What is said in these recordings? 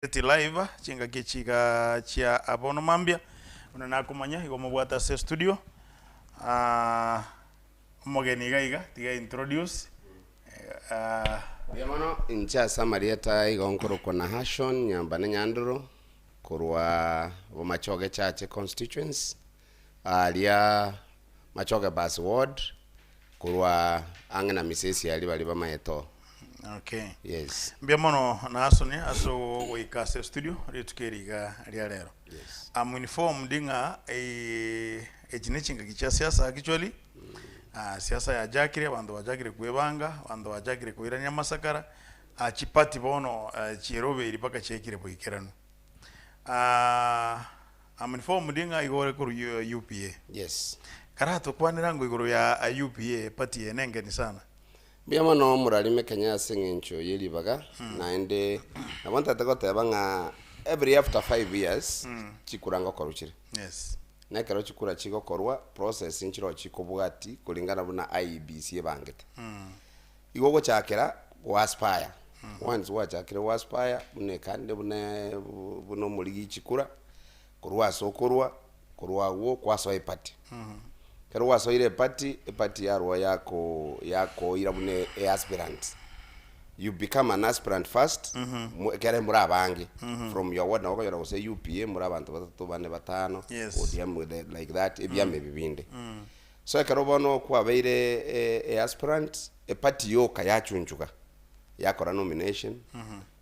City Live, chingaki echi iga chia bono mambia, buna nakomanya igo mobwate ase estudio, ah, omogeni iga iga, tiga introduce, ah. Mbuya mono, inche ase amarieta igo nkorokwa Nahashon Nyambane Nyandoro, korwa Bomachoge Chache Constituency, aaria Machoge Bus Ward, Korwa ang'e na Misesi aria baria bamaete oo. Okay. Yes. Mbuya mono Nahasoni ase ogoika ase estudio rituko eri iga ria rero. Yes. I'm informed ng'a eh, echi ne chingaki chia siasa actually. Ah, siasa yachakire, abanto bachakire kwebanga, abanto bachakire koirania amasakara, ah, chiparty bono eh, chierobeiri mpaka chiaikire boikeranu. Ah, I'm informed ng'a igo ore korwa UPA. Yes. Karatokwanera ango igoro ya UPA party eye nengeni sana. Mbuya mono morarime Kenya ase eng'encho ye ribaga, naende nabo ntagete goteba ng'a every after five years chikura ngokorwa chire. Yes. Na ekero chikura chigokorwa, process nchiroo chikobwati kulingana buna IEBC ebangete. Igo ogochakera go aspire, once gwachakire go aspire buna ekande buna buna omorigi chikura, korwa ase okorwa, korwa agwo kwasoa eparty. Ekero gwasoire eparty, eparty yarwa yako yakoira buna e aspirant. You become an aspirant first, mo ekere more abange, from your ward nabo okonyora gose UPA more abanto batato bane batano, Yes. ODM like that, ebiama ebi binde. So ekero bono kwabeire e aspirant, eparty yoka yachunchuka, yakora nomination,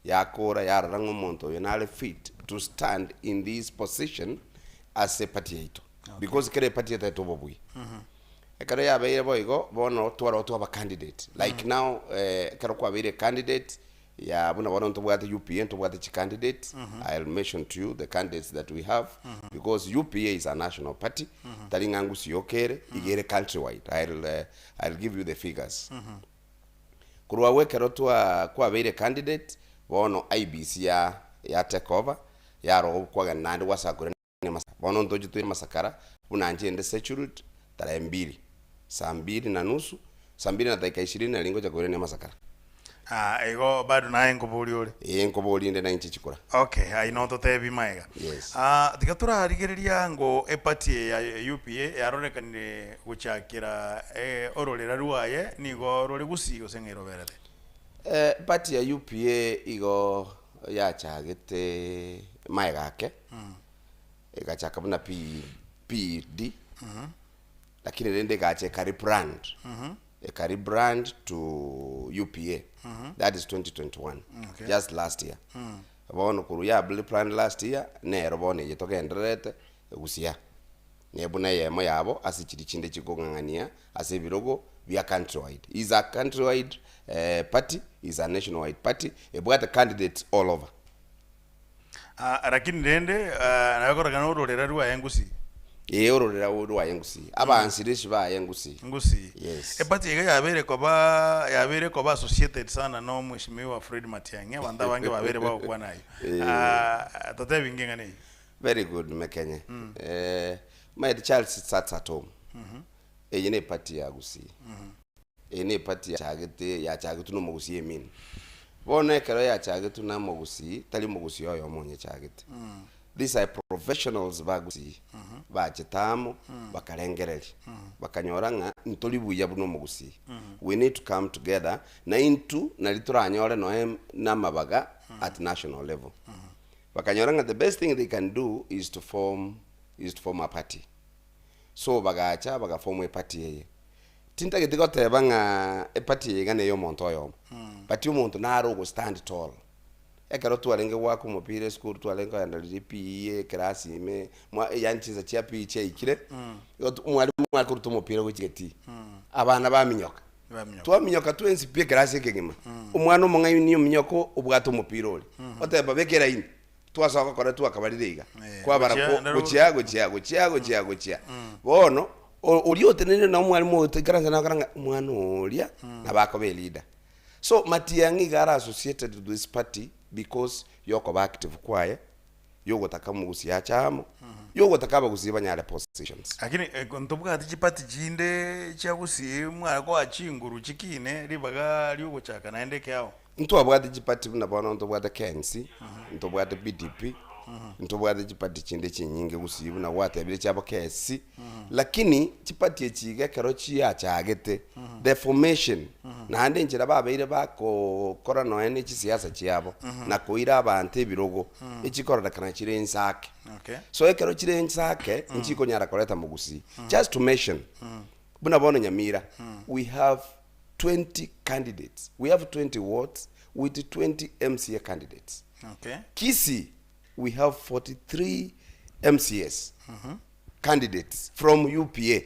yakora yarora ng'a omonto oyo nare fit to stand in this position ase eparty yaito. Because kera eparty etagete obobui. Ekero yabeire boigo, bono twarora twaba candidate. Like now ekero kwabeire candidate, Ya buna bono ntobwate UPA ntobwate chi candidate I'll mention to you the candidates that we have because UPA is a national party tari ng'a ngusu yoka ere iga ere country wide I'll, eh, I'll give you the figures korwa agwo ekero twa kwabeire candidate bono IEBC ya ya take over yarogo kwagenda naende gwasakure Bono ntoche toire amasakara buna inche inde security tarehe mbili, saa mbili na nusu, saa mbili na dakika ishirini nari ngocha koirania amasakara. Ah, igo bado naye nkoboria ore? Ee nkoboria inde nainche chikura. Okay, ayio nototebi maega. Yes. Ah, tiga torarigereria ango eparty eye ya UPA yarorekanire gochakera eh, ororera rwaye nigo rore gusii gose ng'a eroberete? Eh, party ya UPA igo yachagete maega ake, egachaka buna P, PED, lakini rende egacha eka rebrand, eka rebrand to UPA, that is 2021, Okay. just last year. Bono korwa ya rebrand last year, nero bono eye togendererete gusia. Ne buna eyemo yabo ase chiria chinde chikong'ang'ania ase ebirogo bia countrywide. Is a countrywide eh, party, is a nationwide party, ebwate candidates all over. Ah, lakini rende ah, naye okorekana ororera rwaye ngusii. Ee ororera rwaye ngusii, abansirishi baye ngusii. Ngusii. Yes. Eparty iga yabeire koba yabeire koba associated sana no Mheshimiwa Fred Matiang'i, abanto abange babeire bagokwana ayio. Eh. Ah, totebi nki eng'ana eyio? Very good Mekenye. Eh, omanyete Charles starts at home. Eye ne party ya Gusii. Eye ne party yachagete yachagetwe na omogusii emini. Bono ekero yachagetwe na omogusii, tari omogusii oyomo onyechagete. These are professionals ba Gusii bachete amo bakarengereria, bakanyora ng'a ntori buya buna omogusii. We need to come together na intwe nari toranyore noe namabaga at national level. Bakanyora ng'a the best thing they can do is to form is to form a party. So bagacha bagaform eparty eye. Tintageti goteba ng'a eparty eye iga neya omonto oyomo, but omonto nare ogo stand tall. Ekero twarenge goaka omopira esukuru twarenge kogenda riria PE eclass ime, mwa yaani chinsa chia PE chiaikire, igo omwalimu are koruta omopira gochia egetii, abana baminyoka. Twaminyoka twensi pi ekerasi ekegima, omwana omong'aini ominyoka obwate omopira oria, oteba beka eraini, twasoa gokora twakabarire iga, kwabara gochia gochia gochia gochia gochia. Bono, oria otenenire na omwalimu oikaranse naye okora ng'a omwana oria nabo akoba eleader. So Matiang'i iga are associated to this party because yokoba active kwaye, yogotaka omogusii ache amo, yogotaka abagusii banyare positions. Lakini ntobwati chipati chinde chia gusii mware koa chinguru chikine ribaga riogochaka naende ekeao. Ntwabwate chiparty buna bono ntobwate KNC, ntobwate BDP, ntobwate chiparty chinde chinyinge gusii buna gwatebire chiabo KSC, lakini chiparty echi iga ekero chiachagete, the formation, naende enchera babeire bakokora nonya ne chisiasa chiabo, na koira abanto ebirogo, echikororekana chire inse ake. Okay. So ekero chire inse ake, nchikonyara koreta mogusii. Just to mention, buna bono Nyamira, we have 20 candidates, we have 20 wards with 20 MCA candidates. Okay. Kisii, we have 43 MCAs candidates from UPA.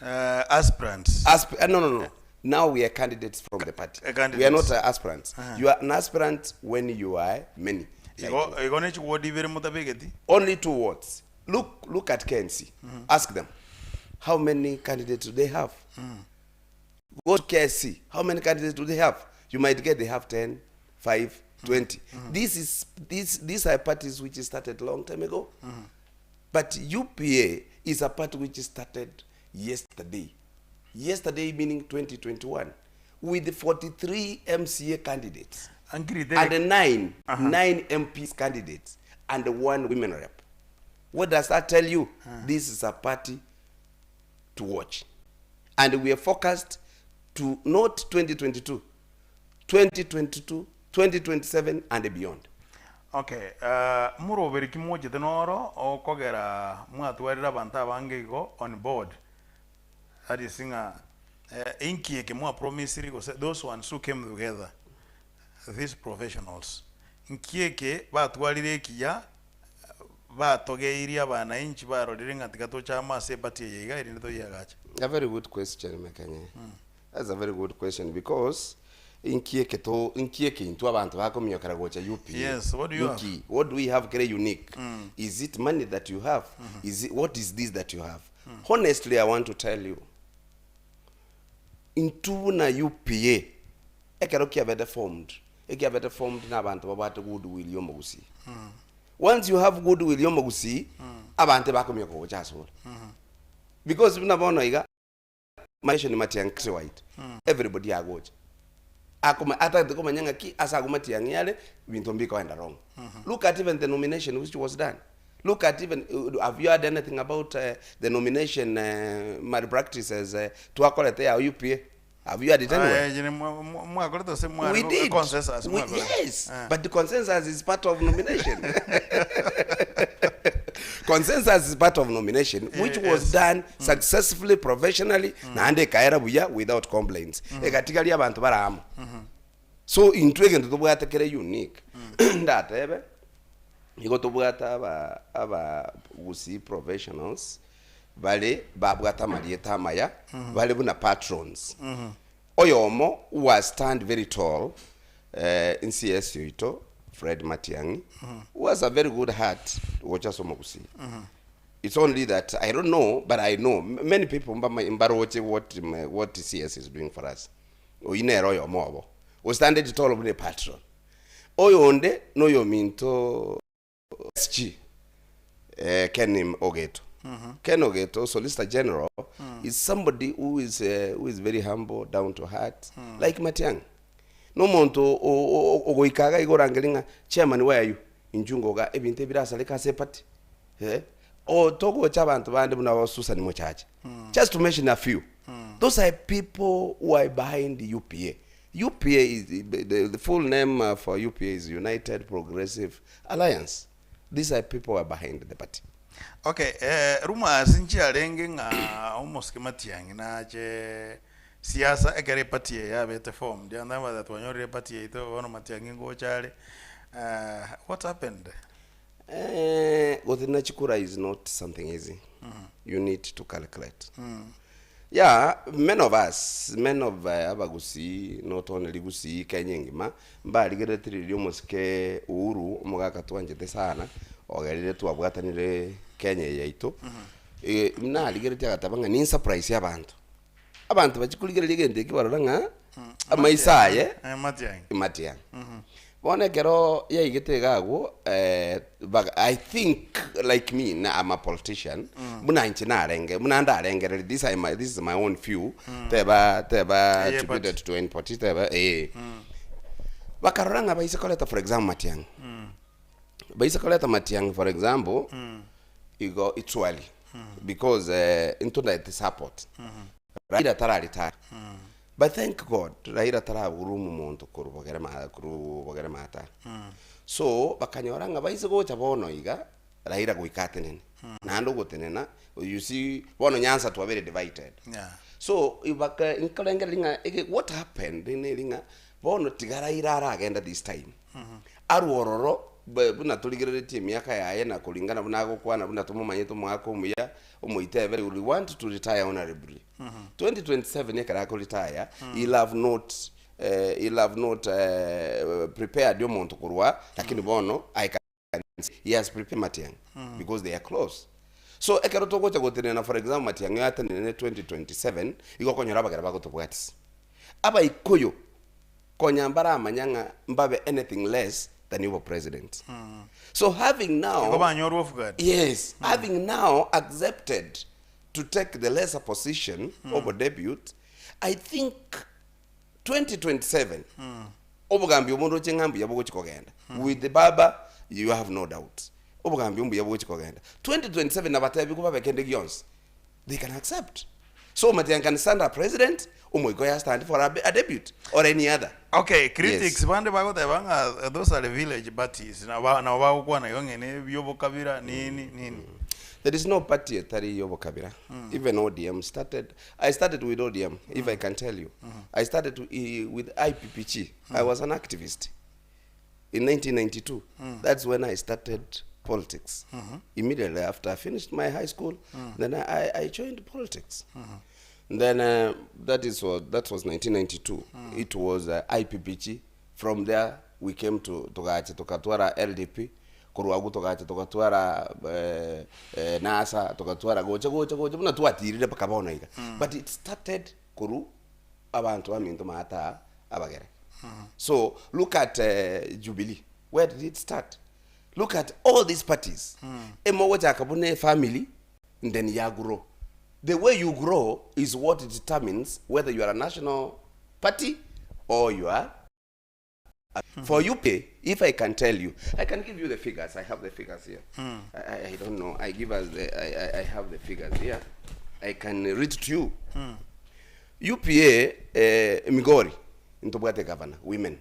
Aspirants. No, no, no. Now we are candidates from the party. We are Candidates. not aspirants. You are an aspirant when you are many. Like Igo igo ne chiwodi ibere motabegeti. only two wards. Look at KNC. Ask them how many candidates do they have. Go to KSC. How many candidates do they have? You might get they have 10, 5, 20. This is this these are parties which started long time ago. But UPA is a party which started yesterday. Yesterday meaning 2021 with 43 MCA candidates Ankiri and Derek. 9 MPs candidates and one women rep. What does that tell you? This is a party to watch. And we are focused to not 2022, 2022, 2027 and beyond. Okay, moroberi ki mochete noro okogera mwatwarire abanto abange igo on board? That is ng'a inki eke mwapromisiri gose those ones who came together, these professionals, nki eke batwarire ekiya batogeirie abanainchi barorire ng'a tiga toche amo ase eparty eye iga erinde toyiagache? A very good question, Mekanye. That's a very good question because inki eke to inki eke intwe abanto bakomiokera gocha UPA. Yes, what do you have? Inki, what do we have kere unique? Is it money that you have? Is it, what is this that you have? Honestly, I want to tell you, intwe buna UPA ekero kiabete formed, ekiabete formed na abanto babwate goodwill ya omogusii. Once you have goodwill ya omogusii, abanto bakomioka gocha ase ore. Because buna bono iga, Matiang'i Matiang'i white, everybody agocha. Akoma atagete komanya ng'aki ase agwo Matiang'i are, ebinto mbikoenda wrong. Look at even the nomination which was done. Look at even, have you heard anything about the nomination malpractices twakorete ya UPA? Have you heard it anywhere? Aye, nyine mwakorete gose We mware did. consensus We, mwakorete. yes, Eh. but the consensus is part of nomination. Consensus is part of nomination, which was done successfully, professionally, naende ekaera buya without complaints. Egatigaria abanto bare amo. So intwe egento tobwate kere unique, ndatebe, nigo tobwate aba aba gusii professionals bare babwate amarieta amaya, bare buna patrons. Oyomo who has stand very tall, ncs oito Fred Matiang'i, who has a very good heart gocha ase omogusii. It's only that I don't know, but I know many people mbaroche what what CS is doing for us. Oyio nere oyomo obo ostanded tall buna epatron. Oyonde noyominto SG Ken Ogeto. Ken Ogeto, Solicitor General, is somebody who is who is very humble, down to heart, like Matiang'i. Nomonto ogoika iga iga orangerie ng'a chairman where are you? Inchuo ngoga ebinto ebirasareke ase eparty. Eh, o togocha abanto bande buna ba Susan Mochache. Just to mention a few. Those are people who are behind UPA. UPA is the full name for UPA is United Progressive Alliance. These are people who are behind the party. Okay, rumors nchiarenge ng'a omosike Matiang'i nache siasa ekero eparty eye yabete formed. Yandamba twanyorire eparty yaito bono Matiang'i ngocha are. What happened? Gotenena chikura is not something easy. You need to calculate. Yeah, many of us, many of abagusii, not only Gusii, Kenya engima, mbarigerereti riria omosike Uhuru, omogaka twanchete sana, ogerire twabwatanire Kenya eye yaito. Narigeretie agateba ng'a ninsurprise abanto. Abanto bachia korigereria egento ekio barora ng'a amaiso aye Matiang'i. Matiang'i. Bono ekero yaigete iga agwo I think like me na I'm a politician, buna inche narenge, buna ndarengereria, this I my, this is my own view, teba teba Eye attributed to any party, teba eh. Bakarora ng'a baise koreta for example Matiang'i, baise koreta Matiang'i for example, igo it's early because intwe ndaete support, Raila tara retire, but thank God Raila taraburumu monto korwa bogere ma korwa bogere maata. So bakanyora ng'a baise gocha bono iga, Raila goika atenene, naende ogotenena you see bono Nyanza twabere divided. Yeah. So baka nkorengereria ng'a ege what happened neri ng'a bono tiga Raila aragenda this time, arwe ororo be buna torigereretie emiaka yaye na koringana buna agokwana buna tomomanyete omogaka omuya, omoitebere we want to retire honourably. 2027 ekero ako retire, he'll have not he'll have not prepared omonto korwa lakini bono I can he has prepared Matiang'i because they are close. So ekero togocha gotenena for example Matiang'i oyo atenene 2027 igo okonyora abagera bagotobwatisia. Abaikuyu konya mbaramanya ng'a mbabe anything less than obo president. So having now Igo banyorwa off guard. Yes, having now accepted to take the lesser position of a debut, I think 2027 obogambi obo ndoche ng'a mbuya bogochi kogenda. With baba you have no doubt. Obogambi mbuya bogochi kogenda. 2027 nabatebi babe kende gionsi. They can accept. So Matiang'i can stand a president, Omoikoyo a stand for a, a deputy or any other. Okay, critics Yes. bande bagoteba ng'a those are village parties nabo ba- nabo bagokwana igo ng'a ne ebiobokabira nini nini. There is no party etari yobokabira. Even ODM started, I started with ODM, if I can tell you. I started to, with IPPG. I was an activist in 1992. That's when I started politics. Immediately after I finished my high school, then I, I, I joined politics. Then that is what that was 1992. It was IPPG. From there we came to tugacha tukatwara LDP korwa agwo togacha togatwara eh, eh, NASA togatwara gocha gocha gocha buna twatirire mpaka bono iga but it started koru abanto baminto maata abagere so look at Jubilee where did it start look at all these parties emogochaka buna efamily then ya grow the way you grow is what determines whether you are a national party or you are For you pay, if I can tell you, I can give you the figures. I have the figures here. I, I don't know. I give us the, I, I, I have the figures here. I can read to you. UPA eh, Migori ntobwate governor, women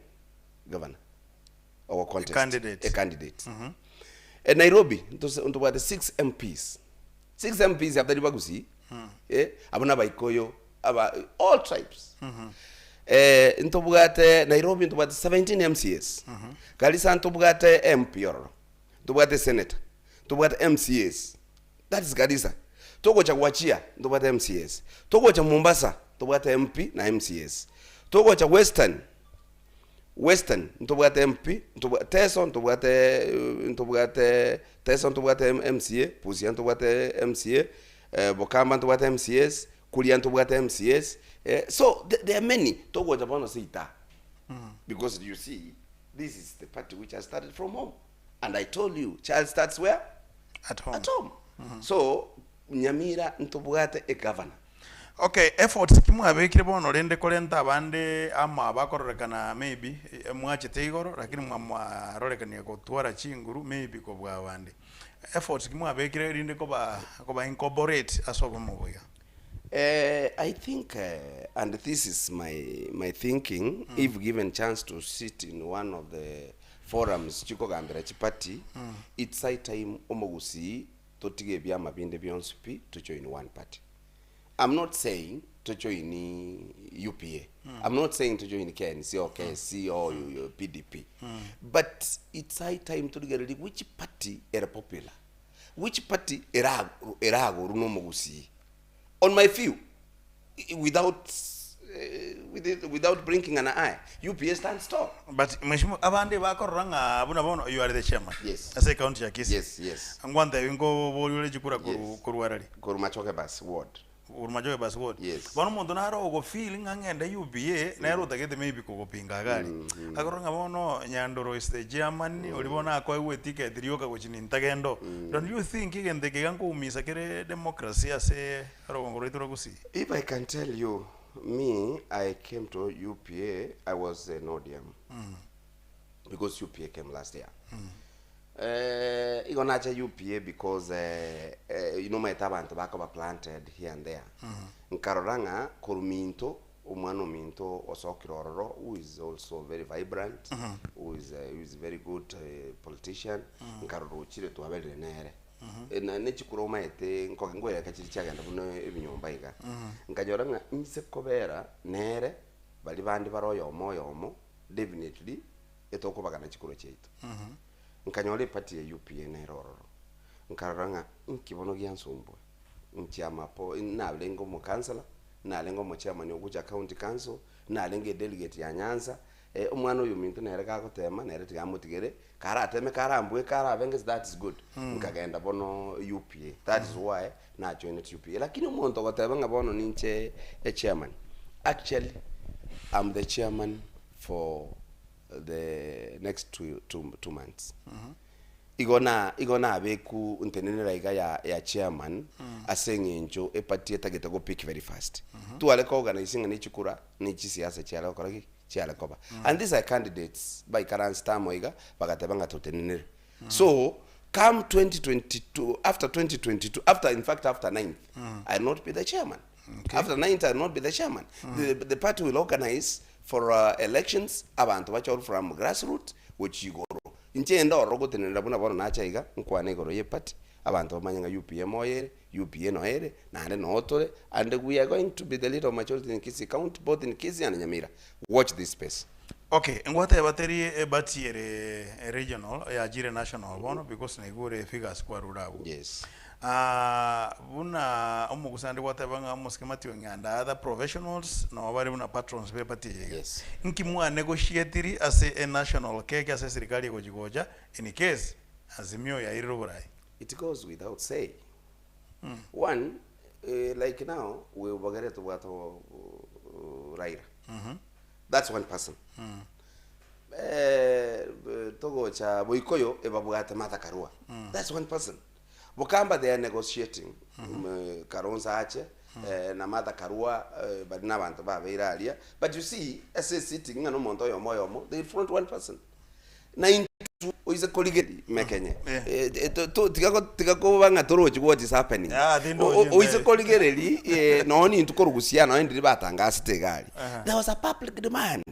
governor or contest. candidate. A candidate. Eh, Nairobi ntobwate 6 MPs. 6 MPs abatari bagusi. Eh, abo nabaikoyo aba all tribes. Eh, ntobwate Nairobi ntobwate 17 MCAs. Garissa ntobwate MP ororo. Ntobwate senator. Ntobwate MCAs. That is Garissa. Togocha Wajir ntobwate MCAs. Togocha Mombasa ntobwate MP na MCAs. Togocha Western Western ntobwate MP, ntobwa Teso ntobwate ntobwate Teso ntobwate MCA, Busia ntobwate MCA, eh, Bokamba ntobwate MCAs, Kuria ntobwate MCAs. Eh, so there are many. Togocha bono seita. Because you see, this is the party which has started from home. And I told you, child starts where? At home. At home. So, Nyamira ntobwate a governor. Okay, efforts ki mwabekire bono rende korenta abande ama bakororekana maybe eh, mwachete igoro lakini mwarorekania gotwara chinguru maybe kobua abande. Efforts ki mwabekire rinde koba koba incorporate ase obomo boiga. I think, and this is my, my thinking, if given chance to sit in one of the forums chikogambera chiparty, it's high time omogusii totige ebiama binde bionsi pi to join one party. I'm not saying to join UPA. I'm not saying to join KNC or KSC or PDP. But it's high time to get which party are popular. Which party era eragoru no mogusii. On my view, without with it, without blinking an eye, UPA stands tall. But mheshimiwa abande bakorora ng'a buna bono you are the chairman. Yes. Ase county ya Kisii. Yes. Ngwantebi nkobori ore chikura koru Yes. koru arari. Korumachoke bas ward. Korumachoke bas ward. Yes. Bono omonto naro ogofeel ng'a ng'ende UPA nere otagete maybe kogopinga iga aria. Akorora ng'a bono Nyandoro is the chairman oria bono akoegwa eticket rioka gochia nintagenda oo. Don't you think egento eke iga nkoumisa kere democracy ase orogongo rwaito rwa Gusii? If I can tell you, me, I came to UPA, I was an ODM. Because UPA came last year. Eh, igo nacha UPA because eh, eh, nomanyete abanto bakoba planted here and there. Nkarora ng'a korwa minto, omwana ominto osokire ororo who is also very vibrant, who is, who is very good eh, politician, nkarora ochire twaberire nere. Eh, na nechikura omanyete nko- nkoereka chiri chiagenda buna ebinyomba iga. Nkanyora ng'a inse kobera nere, baria bande bare oyomo oyomo, definitely etokobagana chikura chiaito. Nkanyora eparty ya UPA nere ororo, nkarora ng'a inki bono giansumbua, inche amapo narenge omokansela, narenge omochairman o Gucha county council, narenge edelegate ya Nyanza, omwana oyo ominto nere gagotema nere tiga amotigere, karateme karambue karabe ngese that is good. Nkagenda bono UPA, that is why najoinete UPA. Lakini omonto ogoteba ng'a bono ninche echairman, actually I'm the chairman for the next two, two, 2 months. Igo na igo nabeku ntenenera iga ya, ya chairman ase eng'encho eparty etagete go pick very fast. Tware ko organise ng'a ne chikura ne chisiasa chiare gokora ki? Chiare koba. And these are candidates baikaransete amo iga bagateba ng'a totenenere. So come 2022 after 2022 after in fact after 9th I will not be the chairman. After 9th I will not be the chairman. The party will organize for elections abanto bachorwe from grassroot gochia igoro. Inche inde ororo gotenenera buna bono nacha iga nkwane igoro ye party abanto bamanye ng'a UPA moyo ere, UPA noyo ere, naende noo tore and we are going to be the leader of majority in Kisii county both in Kisii and Nyamira. Watch this space. Okay, ngwateba teri eparty ere regional yachire national bono because naigure figures kwarure abwo. Yes. Ah, buna omogusande gwateba ng'a omosike Matiang'i and other professionals nabo bare buna patrons be party eye iga. Yes. Nki mwanegotiatiri ase e national cake ase eserikari egochi gocha in case Azimio yairire oborai? It goes without say. One, like now, we bogere tobwate Raila. That's one person. Togocha Boikoyo ebabwate Martha Karua. That's one person. Bokamba they are negotiating. Kalonzo ache na Martha Karua bari na abanto babeire aria. But you see, ase esitting ng'a na omonto oyomo oyomo, they front one person. Na intwe oise korigereria mekenye Yeah. tiga go- tiga koba ng'a torochi what is happening. Ah, tindochi Oise nde. korigereria nonye nintwe korwa gusii nonye ndiri batangasete iga aria. There was a public demand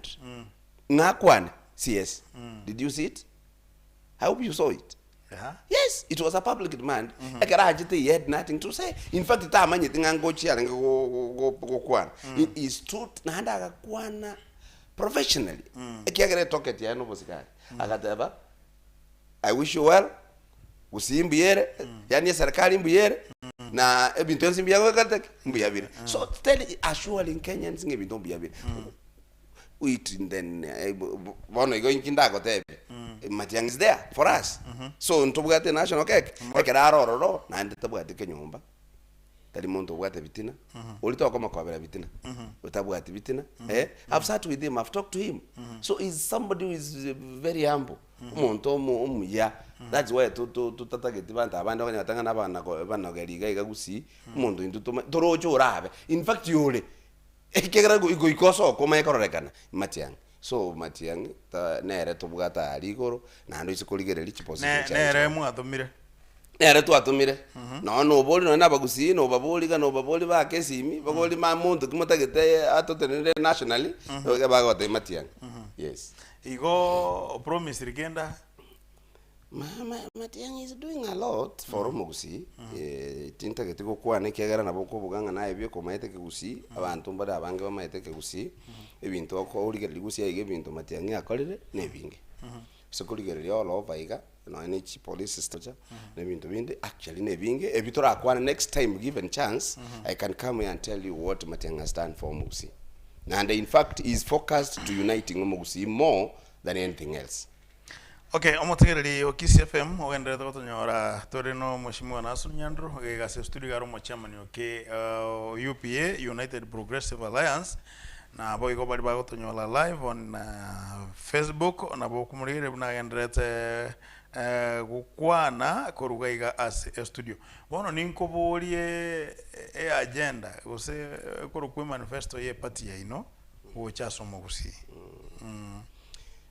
ng'a akwane CS. Did you see it? I hope you saw it. Yeah. Yes, it was a public demand. Ekero achete he had nothing to say. In fact, tamanyeti ng'a ngochia arenge go- go- go- gokwana. He stood naende agakwana professionally. Ekiagera etocket yaye nobosigari. Agateba, I wish you well, gusii mbuya ere, yaani eserikali mbuya ere, na ebinto bionsi mbuya goekarete ki? Mbuya bire. So tell assuring Kenyans ng'a ebinto mbuya bire. It then bono igo inki ndagotebie Matiang'i is there for us so ntobwate national cake ekero are ororo naende tabwati kenyomba tari monto obwate bitina oria tokomokobera bitina otabwati bitina eh, I've sat with him I've talked to him so he's somebody who is very humble omonto omo omuya that's why to- to- totatageti banto abande okonyora tang'ana abana banogeri iga iga gusii omonto intwe toma toroche orabe in fact ore Ekiagera goika osoke omanye kororekana Matiang'i. So Matiang'i ta nere tobwate aria igoro, naende oise korigereria chiposition Ne- chiaye nere chiaye. mwatomire Nere twatomire, nonya nobori nonya na abagusii nobabori iga nobabori baake esimi, bagori ma monto ki motagete atotenenere nationally, bagotebia Matiang'i. Yes. Igo promise rigenda Matiang'i is doing a lot for omogusii, tintageti gokwana ekiagera nabo okobuga ng'a naye bioka omanyete ekegusii, abanto mbare abange bamaete ekegusii, ebinto okorigereria gusii aiga ebinto Matiang'i akorire na ebinge. Ase korigereria all over iga, nonya na chipolice structure, na ebinto binde actually na ebinge, ebi torakwane next time given chance, I can come here and tell you what Matiang'i has done for omogusii. Naende in fact he is focused to uniting omogusii more than anything else. Okay, omotegereri o Kisii FM ogendererete gotonyora tore no Mheshimiwa Nason Nyandro iga iga ase studio iga are omochairman o K o UPA United Progressive Alliance na boigo baria bagotonyola live on Facebook nabo okomorigereria buna agendererete gokwana korwa iga iga ase estudio. Bono ninkoborie eagenda gose ekorokwa emanifesto ye eparty yaino gocha ase omogusii.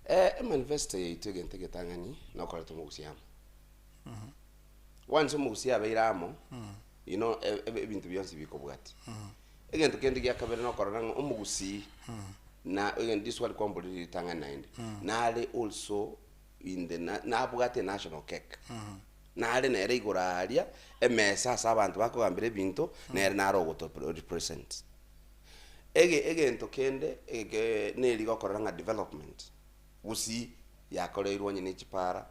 Emanifesto yaito egento egetang'ani nokoreta omogusia amo. Once omogusia abeire amo, you know ebinto bionsi bikobwatia. Egento kende gia kabere nokorora ng'a omogusii na egento riswali kwamborire ritang'ani naende, nare also in the na nabwate enational cake. Nare nere igoro aria, emesa ase abanto bakogambera ebinto, nere nare ogoto represent. Ege egento kende ege neri gokorora ng'a development, gusii yakoreirwe onye ne chipara,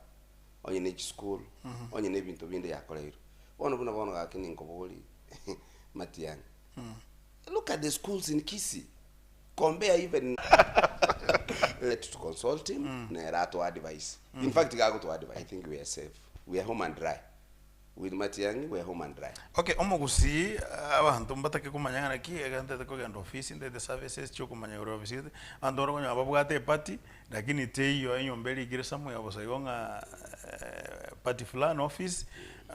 onye ne chisukuru, onye ne ebinto binde yakoreirwe. Bono buna bono gaki ninkoborie Matiang'i, look at the schools in Kisii, compare even to consult him, nere atoe advice. In fact iga agotoa advice, I think we are safe, we are home and dry. With Matiang'i we are home and dry. Okay, omogusii abanto mbatake komanya ng'a naki ekero ntagete kogenda ofisi ntagete services chiokomanya igoro ya ofisi gete, abanto bare okonyora babwate eparty lakini teiyo enyomba erikire somewhere bosa igo ng'a party fulani office,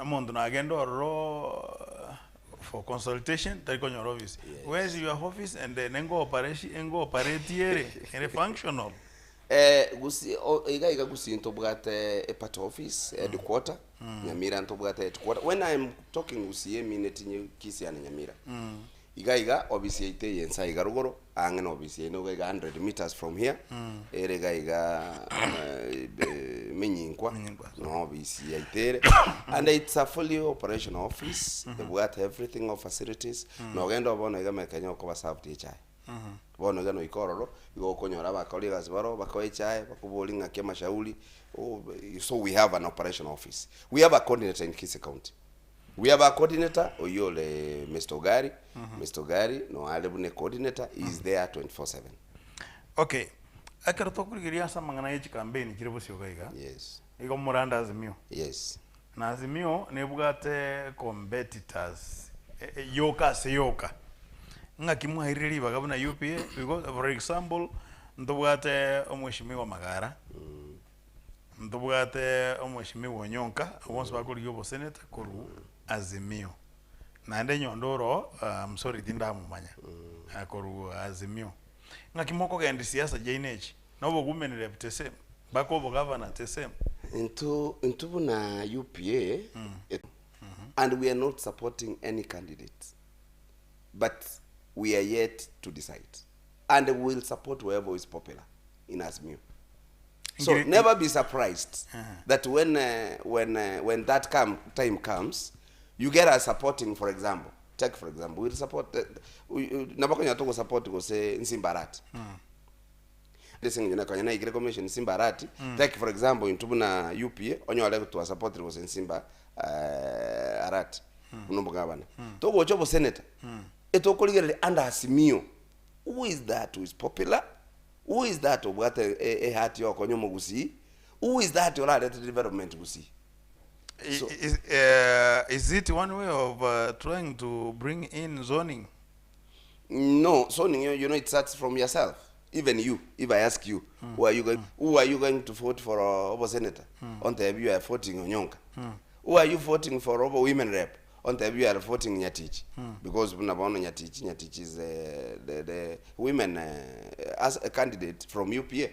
omonto nagende ororo for consultation tari konyora office. Where is your office and nengo operation engo operate ere, ere functional? Gusii o iga iga gusii ntobwate eparty office, headquarter, Nyamira ntobwate headquarter. When I am talking gusii emineti nye Kisii and Nyamira. Iga iga office yaito eye ense iga rogoro, ang'e na office yaino iga iga 100 meters from here, ere iga iga Menyinkwa, Menyinkwa. no office yaito ere. And it's a fully operational office, ebwate everything all facilities, nogenda bono iga Mekenya okoba served echae. Bono iga noika ororo, igo okonyora abakori egasi baroo, bakoe echae, bakoborie ng'aki amashauri, oh so we have an operational office. We have a coordinator in Kisii County. We have a coordinator, oyio ore Mister Ogari, Mister Ogari no are buna ecoordinator, he is there 24/7. Okay, ekero tokorigereria ase amang'ana ye chikampeni chire bosio iga iga, Yes. igo morande Azimio. Yes. Na Azimio nebwate competitors yoka ase yoka. Ng'aki mwairire ribaga buna UPA because for example ntobwate omweshimiwa Magara, ntobwate omweshimiwa Onyonka, abwo bonsi bakorigia oboseneta korwa Azimio. Naende Nyondo oro I'm sorry tindamomanya korwa Azimio. Ng'aki mokogendia siasa chiaino echi? Na obowomen rep the same, mpaka obogavana the same. Intwe intwe buna UPA and we are not supporting any candidate but we are yet to decide and we will support whoever is popular in Azimio. So Ngiri- never be surprised that when uh, when uh, when that come, time comes you get us supporting for example take for example we'll support uh, nabo konya togo support gose Nsimbarati Ase eng'encho konya naikire commission Nsimba Arati, take for example intwe buna UPA onyore twasapotire gose Nsimba Arati buna omogabana. Togocha obosenator, etokorigereria under Azimio, who is that who is popular, who is that obwate ehati ya okonya omogusii, who is that orarete development gusii. So- Is, is it one way of trying to bring in zoning? No, zoning you know it starts from yourself. Even you, if I ask you, who are you going, who are you going to vote for uh, obo senator? Ontebi you are voting Onyonka. Who are you voting for obo women rep? Ontebi you are voting Nyatich. Because buna bono Nyatich, Nyatich is uh, the, the women uh, as a candidate from UPA.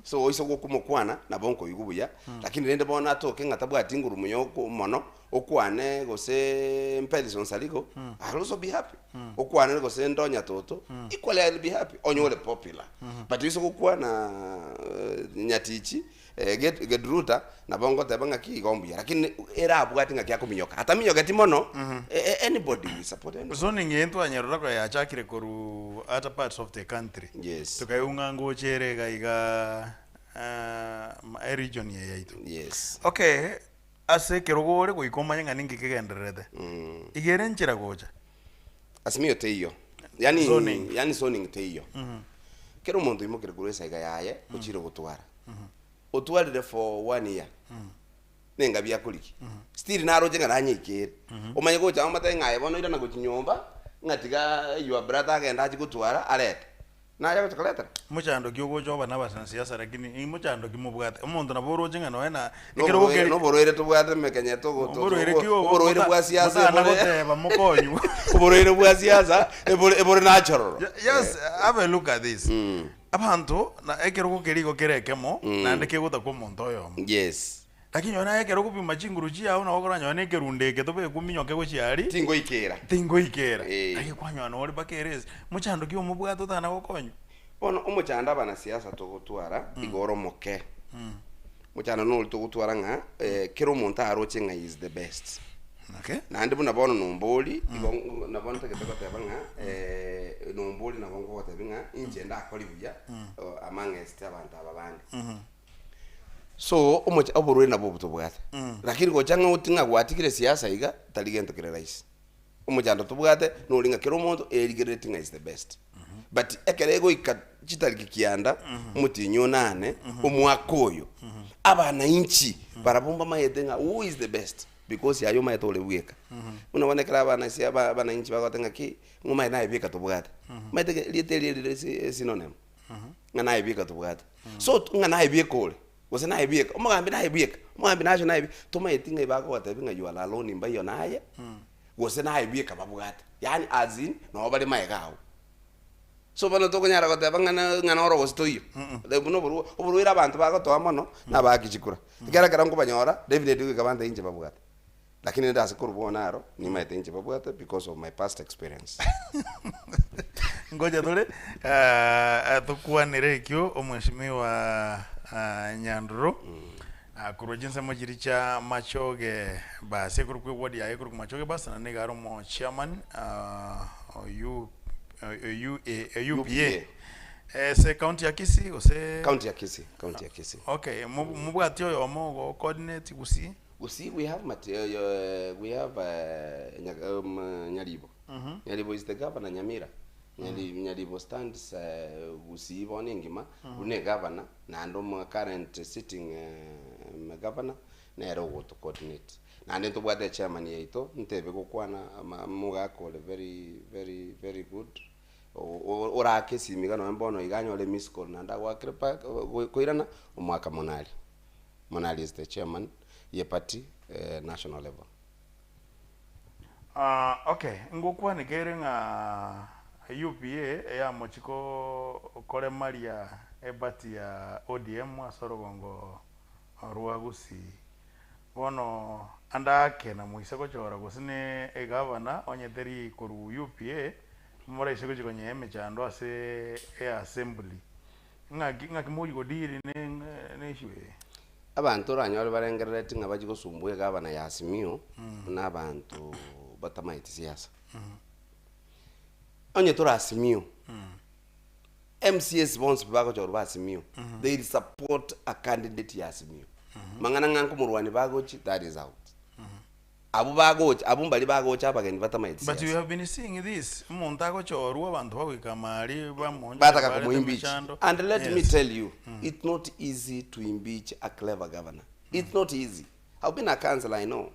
So oiso gokumokwana nabo nkoigwa buya, lakini rende bono atoke ng'a tabwati nguru muya mono Okwane gose Mpelisi Onsarigo, I'll also be happy. Okwane gose Ndonya Toto, equally I'll be happy. Onye ore popular. But ase gokwana eh, Nyatichi, eh, Get- Gedruta, nabo ngoteba ng'aki igo mbuya. Lakini erabwate ng'aki akominyoka. Ataminyogeti mono, eh, eh, anybody we support anybody. Zoning eye ntwanyerora konya yachakire korwa other parts of the country. Yes. Tokaigwa ng'a ngocha ere iga iga ah, eregion eye yaito. Yes. Okay, Ase ekerogo ore goika omanye ng'a ninki kegendererete. Iga ere enchera gocha. Azimio teiyo. Yaani Zoning. yaani zoning teiyo. Kera omonto oimokire korwa esaiga yaye ochire gotwara. Otwarire for one year. Nengabi akorigia. Still naroche ng'a nanyeikere. Omanye gocha omotebie ng'a aye bono irana gochia nyomba, ng'a tiga your brother agende achie gotwara arete. Naye agocha koretera. Mochando ki ogocha oba nabasansiasa lakini mochando ki mobwate? Omonto nabo oroche ng'a nonya na ekerogo Noborwaire keri noborwaire tobwate emekenya togo to- oborwaire ki obo oborwaire mota bwa siasa motana ebore goteba mokonywe. oborwaire bwa siasa ebore ebore natural. Just have a look at this. Abanto na ekerogo keria igo kere ekemo, naende kegotakwa omonto oyomo. Yes. Lakini nonye naye ekero okobima chinguru chiao nabo okoranyora na ekerundo eke tobekwe ominyoke gochia aria, Tingoikera. tingoikera. Eh. Lakini kwanyora nore mpaka eresi, mochando ki omobwate otana gokonywa? Bono omochando abanasiasa togotwara igo ore omoke. Mochando nori togotwara ng'a kera omonto aroche ng'a he is the best. Okay. Naende buna bono nombori, igo nabo ntagete goteba ng'a nombori nabo ngogotebi ng'a inche ndakori buya amongst abanto aba bande. So omocha oborwaire nabwo obo tobwate. Lakini gocha ng'a oti ng'a gwatigire siasa iga, tari gento kere rahisi. Omochando tobwate nori ng'a kera omonto erigerereti ng'a is the best. But ekero egoika chitariki kianda, omotienyi onane, omwaka oyo, abanainchi barabwo mbamaete ng'a who is the best because aye omanyete ore bweka. Buna bono ekero abana ase aba abanainchi bagoteba ng'a ki, ng'a omanyete naye bweka tobwate. Omanyete ge rieta erio rire esi esynonym, ng'a naye bweka tobwate. So ng'a naye bweka ore. Gose naye bweka, omogambi naye bweka, omogambi nache naye bweka, tomaeti ng'a ebagogotebia ng'a you are alone mbaiyo naye, gose naye bweka babwate, yaani as in nabo bare magega agwo. So bono tokonyara goteba ng'a na ng'a noro gose toiyo, like buna oborwa oborwaire abanto bagotoa mono, na abaaki chikura. Ekero ekero nkobanyora, definitely goika bantebie inche babwate. Lakini rende ase korwa bono aro, nimaete inche babwate because of my past experience. Ngocha tore tokwanere ekio omweshimiwa Nyanduro korwa chinsemo chiria chia Machoge bus ekorokwa eward yaye ekorokwa Machoge bus naende nigo are omo chairman o U UA UPA ase county ya Kisii gose County ya Kisii, county ya Kisii. Okay, mobwati oyomo ogo coordinate Gusii? Gusii we have mati we have Nyaribo, Nyaribo is the governor Nyamira, Nyari Nyaribo stands Gusii bono engima buna egavana naende omo current sitting governor nere ogoto coordinate. Naende ntobwate echairman yaito ntebe gokwana ama omogaka ore very very very good orake esimi iga nonye bono iga anyore emiss call naende agoakere back koirana omwaka monari. Monari is the chairman ye party national level. Ah okay, ngokwaneka ere ng'a UPA eyamochi ko koremaria eparty ya ODM ase orogongo rwa Gusii. Bono ande ake na moise gochora gose ne egavana onye teri korwa UPA, moraise gochia konyea emechando ase eassembly. Ng'aki ng'aki mochia godeal ne ne issue eye? Abanto oranyore barengerereti ng'a bachie gosumbua egavana ya Azimio buna abanto batamaeti siasa. Onye tore Azimio, MCAs bonsi pi bagochorwa ba Azimio, they will support a candidate ya Azimio. Mang'ana ng'a nkomorwania bagochi, that is out. Abwo bagocha, abwo mbaria bagocha abageni batamaeti But you siasa. have been seeing this, omonto agochorwa abanto bagoika amari bamonchore Bataka barete komoimpeach. emechando. And let me Yes. tell you, it's not easy to impeach a clever governor. It's not easy. I've been a councillor, I know.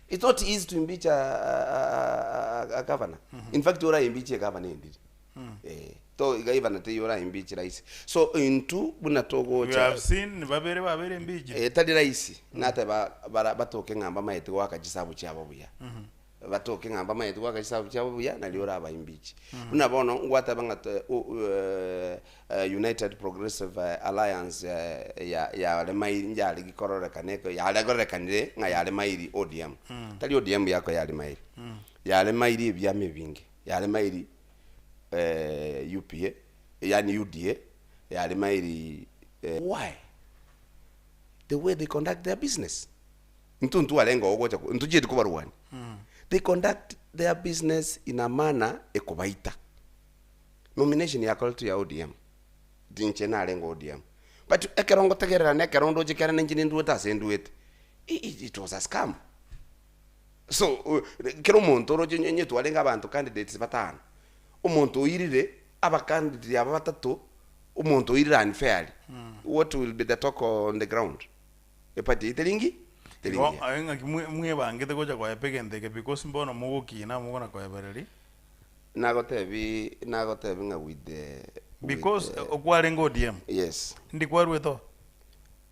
It's not easy to impeach a, a, a, a governor. In fact, ora impeach a governor endiri. Eh, to iga ivana teiyo ora impeach rahisi. So intwe buna We togocha have seen babere babere impeached. Eh, tari rahisi nateba bara batoke ng'a mbamaeti goaka chisabu chiabo buya batoke ng'a mbamaeti goaka chisabu chiabo buya nario oraba impeach buna bono ngwateba ng'a te u United Progressive Alliance ya yaremairi yarenge kororekana eko yarekorekanire ng'a yaremairi ODM tari ODM yako yaremairi yaremairi ebiama ebinge yaremairi UPA yaani UDA yaremairi why the way they conduct their business intwe ntwarenge oo gocha ntochieti kobarwania they conduct their business in a manner ekobaita nomination yakoretwe ya ODM inche narenge ODM but ekero ngotegerera na ekero ndoche kere ninche nindwete ase ndwete it was a scam so kera omonto oroche onye twarenge abanto candidates batano omonto oirire abacandidate aba batato omonto oirire unfairly what will be the talk on the ground eparty eyio teri ngi teri Igo ngiya. aye ng'aki mwe mwebangete gocha koeba egento eke because mbono mogokina mogona koebereria. Nagotebi nagotebi ng'a with the with Because the okwarenge ODM yes ndi kwarwete oo?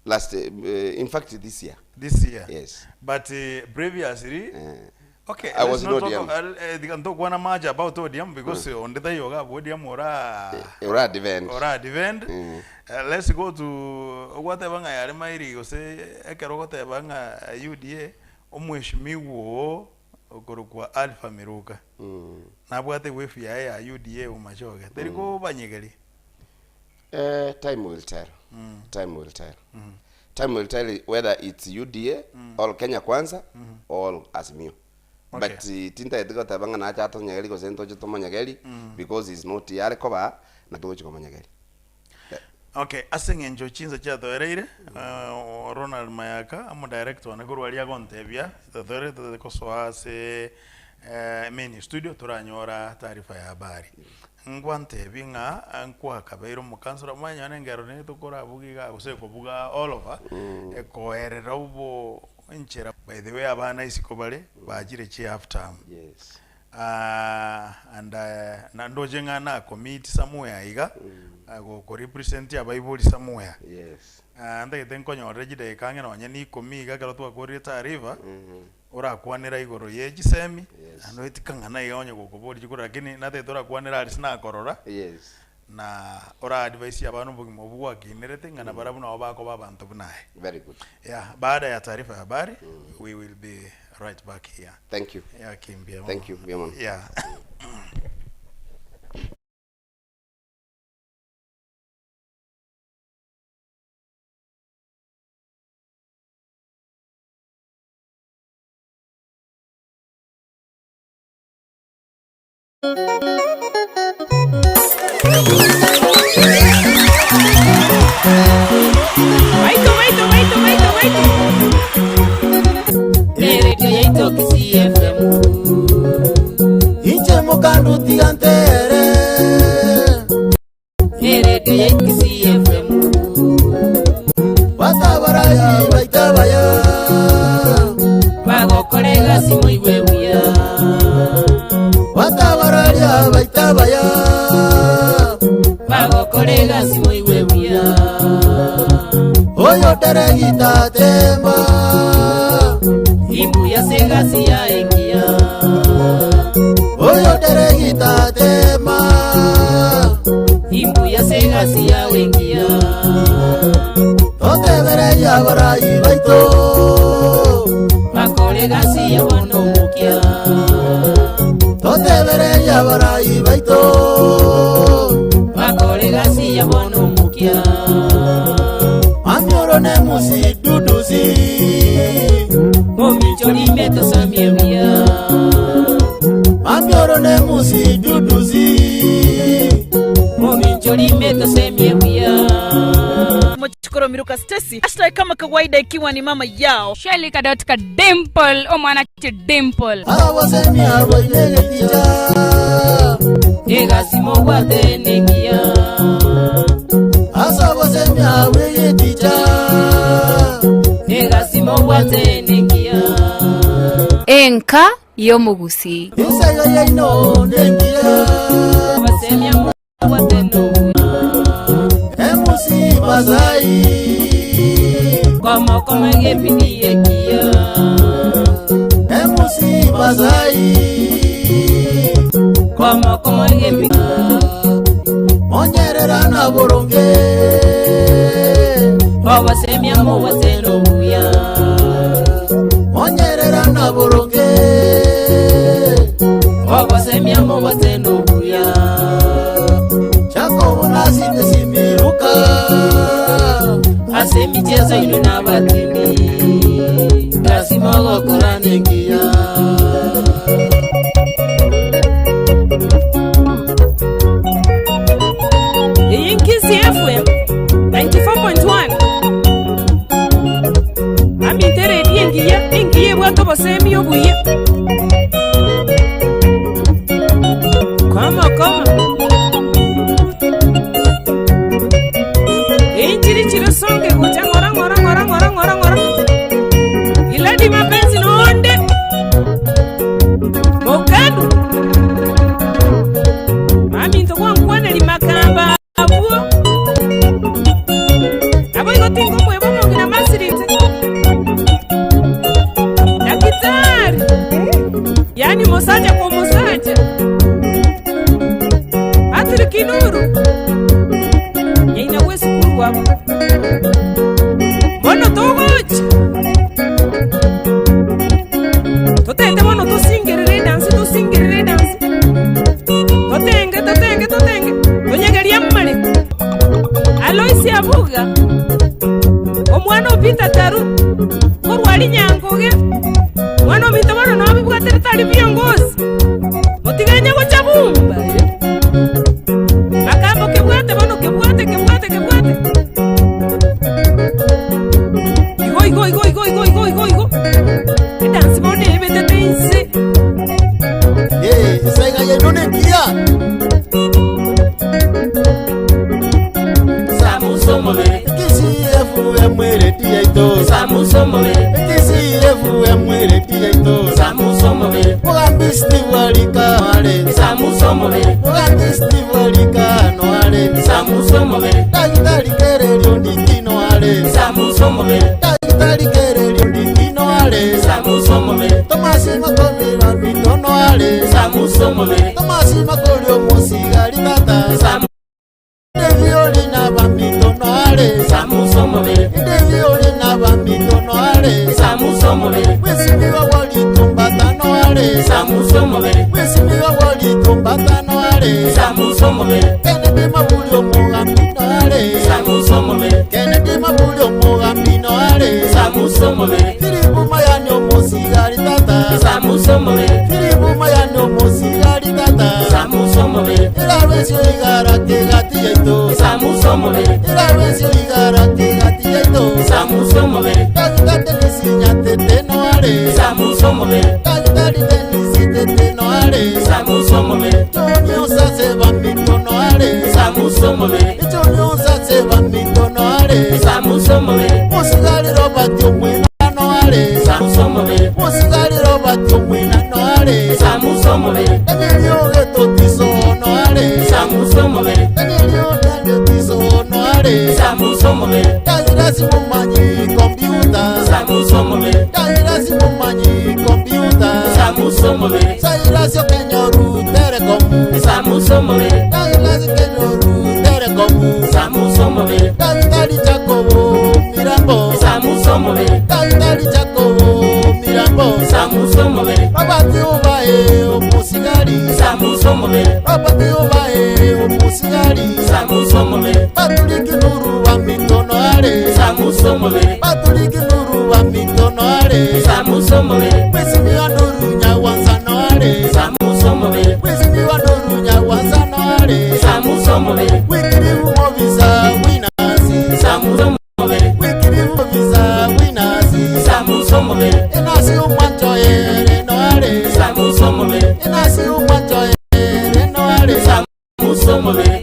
last in fact this year This year yes but previously eh. Okay, I let's was in not talk ODM. tiga ntokwana much about ODM because onde taiyo iga abwo ODM ora Ora defend. ora defend. Let's go to ogwateba ng'a yare mairi gose ekero ogoteba ng'a UDA omweshimiwa oo okorokwa Alpha Miruka nabwate wave yaye ya UDA Bomachoge teri kobanyegeria. Time will tell. Time will tell. Time will tell whether it's UDA or Kenya Kwanza or Azimio. Okay. But tintagete goteba ng'a nache atonyegeri gose ntoche tomonyegeri because he's not here are koba na togochi komonyegeri. Okay, ase eng'encho chinsa chiatoereire, Ronald Mayaka omodirect one korwa aria agontebia totoerete totete kosoa ase main studio toranyora taarifa ya habari. Ngwantebie ng'a nkwakabeire omokansora, omanye nonye engero nere tokorabuga igaa gose ekobuga all over, ekoerera obo enchera. By the way abana isiko bare bachire chi half term. Yes. And na ndoche ng'a na commit somewhere iga, go represent abaibori somewhere. Yes. Ntagete nkonyorere chidakika ang'e nonye na ikomi iga ekero twakorire taarifa. Orakwanera igoro ye chisemi, Yes. naende oetika ng'a naiga onye gokoboria chikura lakini natagete orakwanera aria sinakorora, Yes. na ora advise abana obogima obwo gwakinerete ng'a nabarabwo nabo bakoba abanto buna aye. Very good. Yeah, baada ya taarifa ya habari, we will be right back here. Thank you. Yeah, kimbia mono. Thank you, mbuya mono. Yeah. Baito, baito, baito, baito, baito. Eredio yaito Kisii FM. Inche mokandu tiga ntere. Eredio yaito Kisii FM. Batabaraya baitabaya. Bagokora egasi moigwe buya. Batabararia baitabaya. Bagokora egasi moigwe buya. Oyo teregita tema. Imbuya ase egasi yaye engiya. Oyo teregita tema. Imbuya ase egasi yawe engiya. Totebereria abarai baito. Bakore egasi yabo nomokia. Totebereria abarai baito. Bakore egasi yabo nomokia. Mamioro ne musi dudusi. Momincho rime tosamie buya. Mamioro ne musi dudusi. Momincho rime tosemie buya. Mochikoro Miruka Stacy hashtag kama kawaida ikiwa ni mama yao Shelly Kadot ka Dimple omwana chi Dimple. Abasemia bainegeticha. Egasi mobwate nengiya. Asabasemia bwegeticha. Egasi mobwate nengiya. Enka y'omogusii. Ensaga yaino nengiya. Abasemia mobwate nobuya. Emusi bazai. Komo koma egepindi ekiya. Emusi bazai. Komo koma egepindi. Onyerera na boronge. Abasemia mobwate nobuya. Onyerera na boronge. Abasemia mobwate nobuya. Jacobo nasinde simiruka. Ase emichezo inwe nabatindi. Lazima ogokora nengiya. Iyi Nkisi FM 94.1 Amintere eri engiya engiya ebwate obosemi obuya Koma koma Enchiri chiri songe gocha ng'ora ng'ora ng'ora ng'ora ng'ora ng'ora Iladi mapenzi nonde Mokandu Maminto gwankwaneri makamba abwo Abo igo tingo mwebo mongina masirite Daktari. Totagete bono tosingerere edansi, tosingerere edansi, totenge, totenge, totenge, tonyegerie amareko. Aloisi Abuga, omwana o Peter Taru, korwa aria Nyangoge, mwana ominto bono nobibwaterete aria biongosi, motiganye gocha bumba eh. Makambo kebwate bono kebwate kebwate kebwate. Igo igo igo igo igo igo igo igo. Edansi bono ebetete inse. Ee, esaiga yaino nengiya. TCFM eredi yaito. TCFM eredi yaito. Mugambi Steve Arika are. Mugambi Steve Arika no are. Dagitari Kererio Ndikino are. Dagitari Kererio Ndikino are. Tomasi Makomira Mitono are. Tomasi Makorio Mosigari tata. Devioli na bamitono are. Devioli na bamitono are. Mheshimiwa Walitumbatano are. Mheshimiwa Walitumbatano are. Kennedy Mabulio Mugambino are. Kennedy Mabulio Mugambino are. Filipu Mayani Omosigari tata. Filipu Mayani Omosigari tata. Erabesio igara kegati yaito. Erabesio igara kegati yaito. Dagitari Denisi Nyatete no are. Dagitari Denisi Tete no are. Johnny Osase Bamito no are. Johnny Osase Bamito no are. Musigari Robert Omwina no are. Musigari Robert Omwina no are. Emilio Geto Tiso no are. Emilio Geto Tiso no are. Dagirasi Mumanyi computer. Dagirasi Mumanyi computer. Sairasi Okenyoru Telecom. Dagirasi Kenyoru Telecom. Dagitari Jacobo Mirambo. Dagitari Jacobo Mirambo. Robert Obae Omosigari. Robert Obae Omosigari. Patrick Nuru wa Mitono are. Patrick Nuru wa Mitono are. Mheshimiwa Nuru Nyawanza no are. Mheshimiwa Nuru Nyawanza no are. Wikiri Umovisa Winasi. Wikiri Umovisa Winasi. Enasi Umwancho ere no are. Enasi Umwancho ere no are.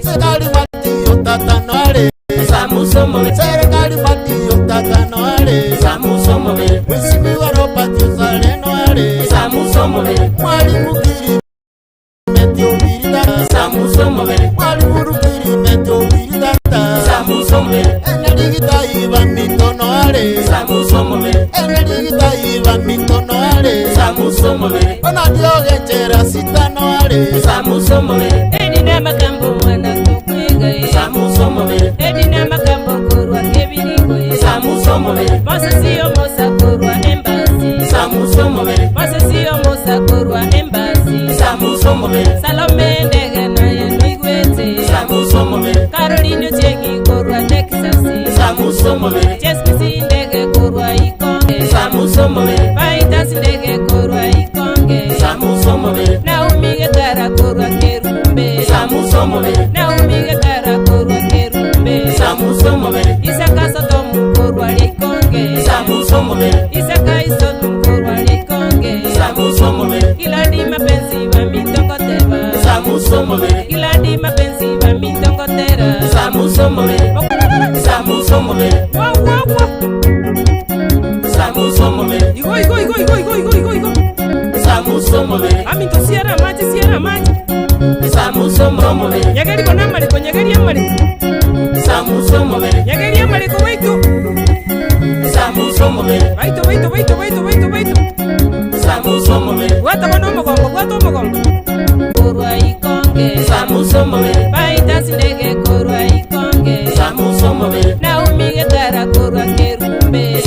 Serikali matiyo tata no are. Serikali matiyo tata no are. Mheshimiwa Robert Osare no are. Mwalimu Kiri Metio Birida. Mwalimu Rukiri Metio Birida. Enerigita iba mitono are. Enerigita iba mitono are. Onadiogenchera sitano are. Edina makambo mwana kukwega Edina makambo korwa kebirigo Mosesi omosa korwa embassy Mosesi omosa korwa embassy Salome ndege naye noigwete Caroline Ochengi korwa Texas Jesmisi ndege korwa Ikonge Faitas ndege korwa Ikonge Naomi Getara korwa Kerumbe Naomi Getara korwa Kerumbe Isaka Sotomu korwa Likonge Isaka Isotomu korwa Likonge Kiladi mapenzi wa mitongoteba Kiladi mapenzi wa mitongotera Wa wa wa Igo igo igo igo igo igo igo igo. Aminto sierra machi sierra machi. Nyageri bona amareko nyageri amareko. Nyageri amareko baito. Baito baito baito baito baito baito. Bwata bono omogongo bwata omogongo. Korwa Ikonge Faitas ndege korwa Ikonge Naomi Getara korwa Kerumbe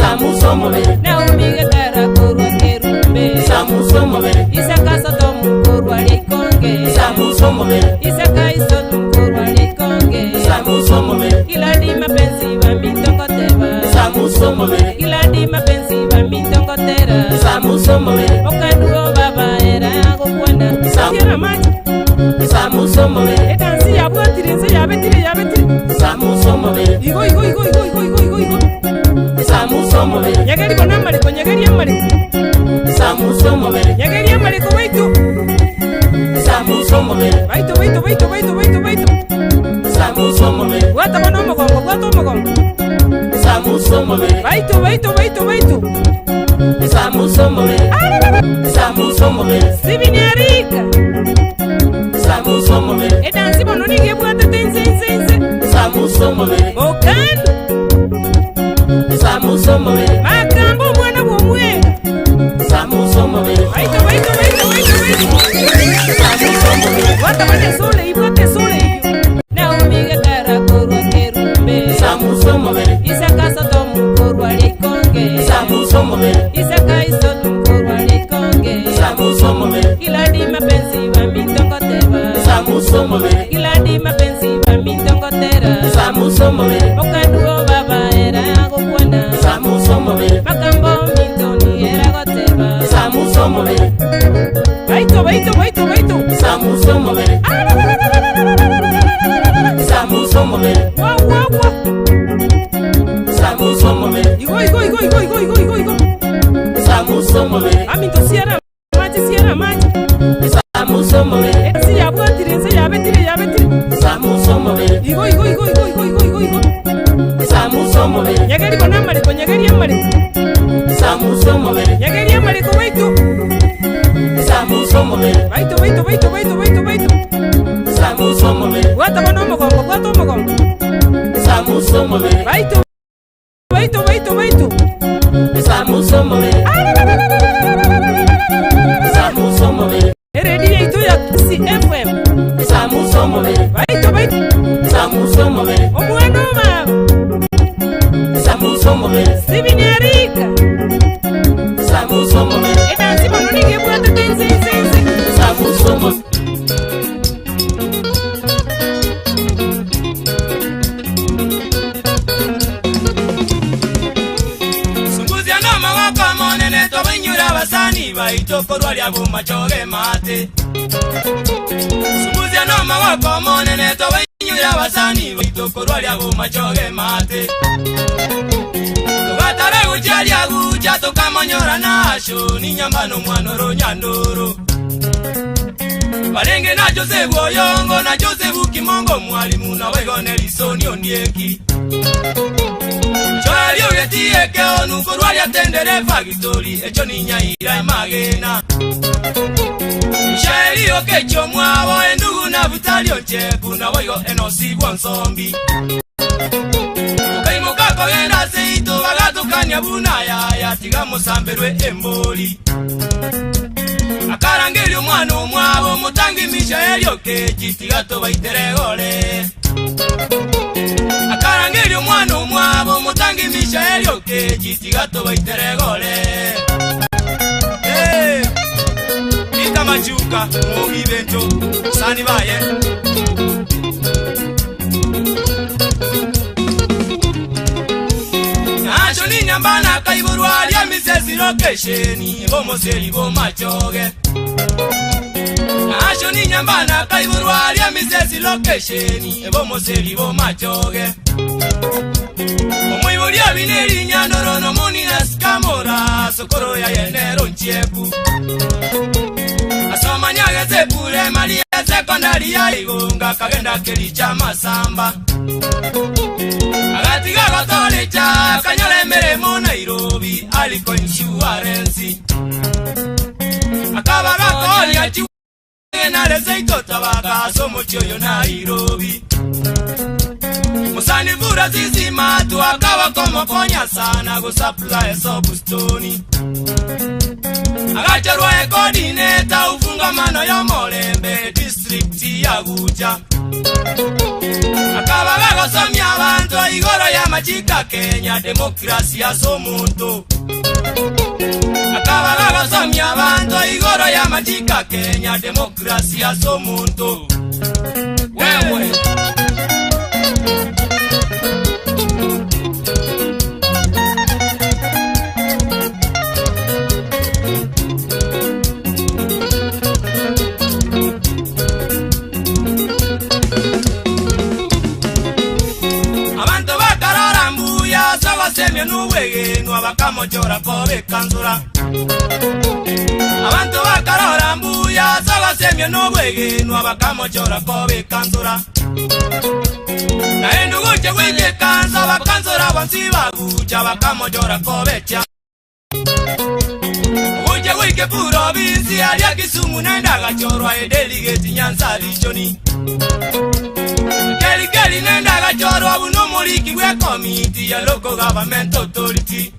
Naomi Getara korwa Kerumbe omobere. Okanduo baba era gokwana. Siera amache. Samusa omobere. Edansi yabwatire ense yabetire yabetire. Samusa omobere. Igo igo igo igo igo igo igo igo. Samusa omobere. Nyegeri bono amareko nyegeri amareko. Samusa omobere. Nyegeri amareko baito. Samusa omobere. Baito baito baito baito baito baito. Samusa omobere. Bwata bono omogongo bwata omogongo. Samusa omobere. Baito baito baito baito. Samusa omobere. Samusa omobere. Sibini arika. Samusa omobere. Edansi bono nigo ebwatete ense ense ense. Samusa omobere. Okando. Samusa omobere. Makamba omwana bw'omwega. Samusa omobere. Baito baito baito baito baito. Samusa omobere. Bwata bono esule bwata esule eywo. Naomi gekara korwa kerumbe. Samusa omobere. Isaka Sodomu korwa likonge. Samusa omobere. Isaka Isodomu korwa likonge. Samusa omobere. Giladi mapenzi wa mitongoteba. Samusa omobere. Giladi mapenzi wa mitongotera. Samusa omobere. Okanduo baba era gokwana. Samusa omobere. Makambo mitoni era goteba. Samusa omobere. Baito baito baito baito. Samusa omobere. Samusa omobere. Wa wa wa. Samusa omobere. Igo igo igo igo igo igo igo igo. Samusa omobere. Aminto siera amache siera amache. Samusa omobere. Ensi yabwatire ense yabetire yabetire. Samusa omobere. Igo igo igo igo igo igo igo igo. Samusa omobere. Nyegeri bono amareko nyegeri amareko. Samusa omobere. Nyegeri amareko baito. Samusa omobere. Baito baito baito baito baito baito. Samusa omobere. Bwata bono omogongo bwata omogongo. Samusa omobere. Baito baito baito baito. Samusa omobere. Samusa omobere. Eredi yaito ya CFM. Samusa omobere. Baito baito. Samusa omobere. Omwana omama. Samusa omobere. Sibini arika. Samusa omobere. Edansi bono nigo ebwatete ense ense ense. Samusa omobere. Sunguzia no magoko monene tobainyura abasani baito korwaria bomachoge mate. Sunguzia no magoko monene tobainyura abasani baito korwaria bomachoge mate. Tugatare gucharia gucha tukamonyora nasho ninyambano mwanoro nyandoro. Barenge na Joseph Oyongo na Joseph Kimongo mwalimu na wegone lisoni ondieki. Choelio getieke onu korwaria tendere fagitori echo ninyaira magena. Shaelio kecho mwabo endugu na butalio cheku na waigo enosi bwansombi. Tukaimoka kogenda seito bagatukania buna yaya tiga musamberwe emboli. Akarangeri omwana omwabo mutangi Mishaelio kechi tiga tobaitere gole. Akarangeri omwana omwabo mutangi Mishaelio kechi tiga tobaitere gole. Hey! Ita machuka mugi bento sani baye. Nacho ni nyambana kaiburwa lya misesi lokesheni bomoseli bomachoge. Nacho ni nyambana kaiburwa lya misesi lokesheni bomoseli bomachoge. Omwibuli abineri nyandoro no muni na skamora sokoro ya yenero nchieku. Asoma nyageze pure mali ya sekondari ya igonga kagenda kelicha masamba. Agatiga gotorecha kanyole meremo Nairobi aliko insurance. Akaba gakonya chiwe na lezeito tabaka somo choyo Nairobi. Musani vura zizima tu akawa komokonya sana go supply sobustoni. Agacharwa e coordinator ufunga mano ya Molembe district ya Gucha. Akaba gagosomia abantu igoro ya machika Kenya demokrasi ya somuntu. Akaba gagosomia abantu igoro ya machika Kenya demokrasi ya somuntu. Wewe bakamochora kobekansura Abanto bakarora mbuya ase ogosemia na obwegenwa bakamochora kobekansura Naende ogocha goika ekansa bakansora bonsi bagucha bakamochora kobecha Ogocha goika eprovinsi aria Kisumu naende agachorwa edeligeti Nyanza region Keri keri naende agachorwa buna omoriki bw'ekomiti ya Local Government Authority.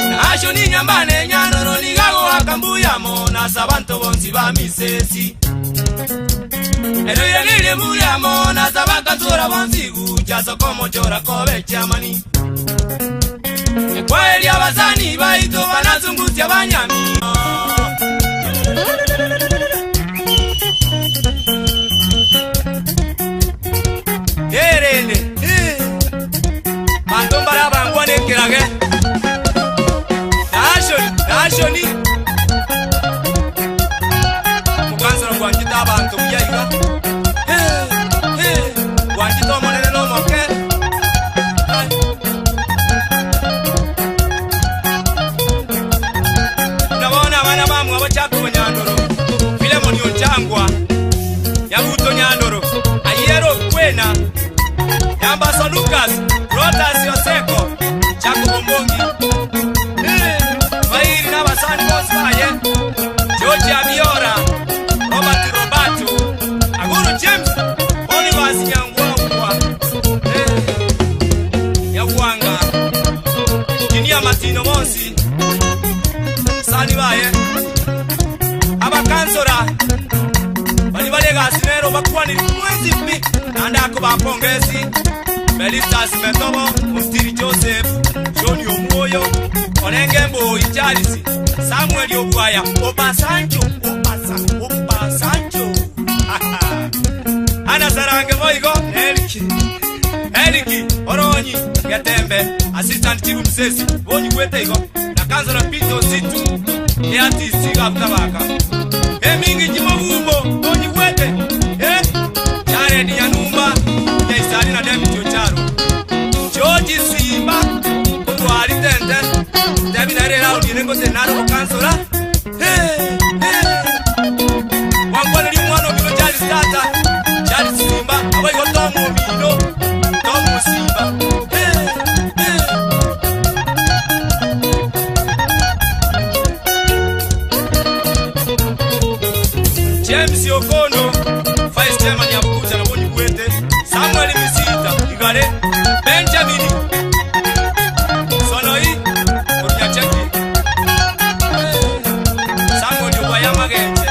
Nahashoni Nyambane Nyanoro nigo agoaka mbuya mono ase abanto bonsi ba Misesi. Ero iraneire mbuya mono ase abakansora bonsi gucha ase okomochora kobe chairman. Ekwaeria abasani baito banasungusia banyami. Erende, banto mbare abangwana ekerage. Nashoni, Nashoni. Omokansoro bwanchete abanto buya iga. Bwanchete omonene na omoke. Buna bono abana bamwabo Jacobo Nyandoro, Filemoni Onchangwa, Nyabuto Nyandoro, Ayiero Okwena, Nyambaso Lucas, Rotas Yoseko, Jacobo Mbongi, Mairi na abasani bonsi baye, George Abiora, Robert Roberto, Aguru James, Boniface Nyangwangwa, Nyagwanga, Engineer Matino bonsi, sani baye, abakansora, bari bare egasi nero bakwanire mwensi pi, naende akobapongesi, Felistas Metobo, Mutiri Joseph, John Omwoyo, Orenge Mboi Charles, Samuel Obwaya, Obasanjo, Obasa, Obasanjo. Ana Sarange Boigo, Eriki, Eriki, Oronyi, Getembe, Assistant Chief Msesi, Bonyi Gwete Igo, na Councilor Peter Ositu, ARTC Gabutabaka. Emingi Jimobumbo, Bonyi Gwete, Jared Nyanumba, Jaisari na David Ocharo. George Simba, Kotwari Tente, Debi Nere Raundi, Nengo Senaro, Kansora. Wangwana ni mwana obino Charles Tata, Charles Simba, abayigo Tom Obino, Tom Simba. James Okono, Vice Chairman ya Bukucha na Bonyi Gwete, Samuel Misita, Igare, Benjamin Sonoi, Obiacheki, Samuel Obaya Magenche,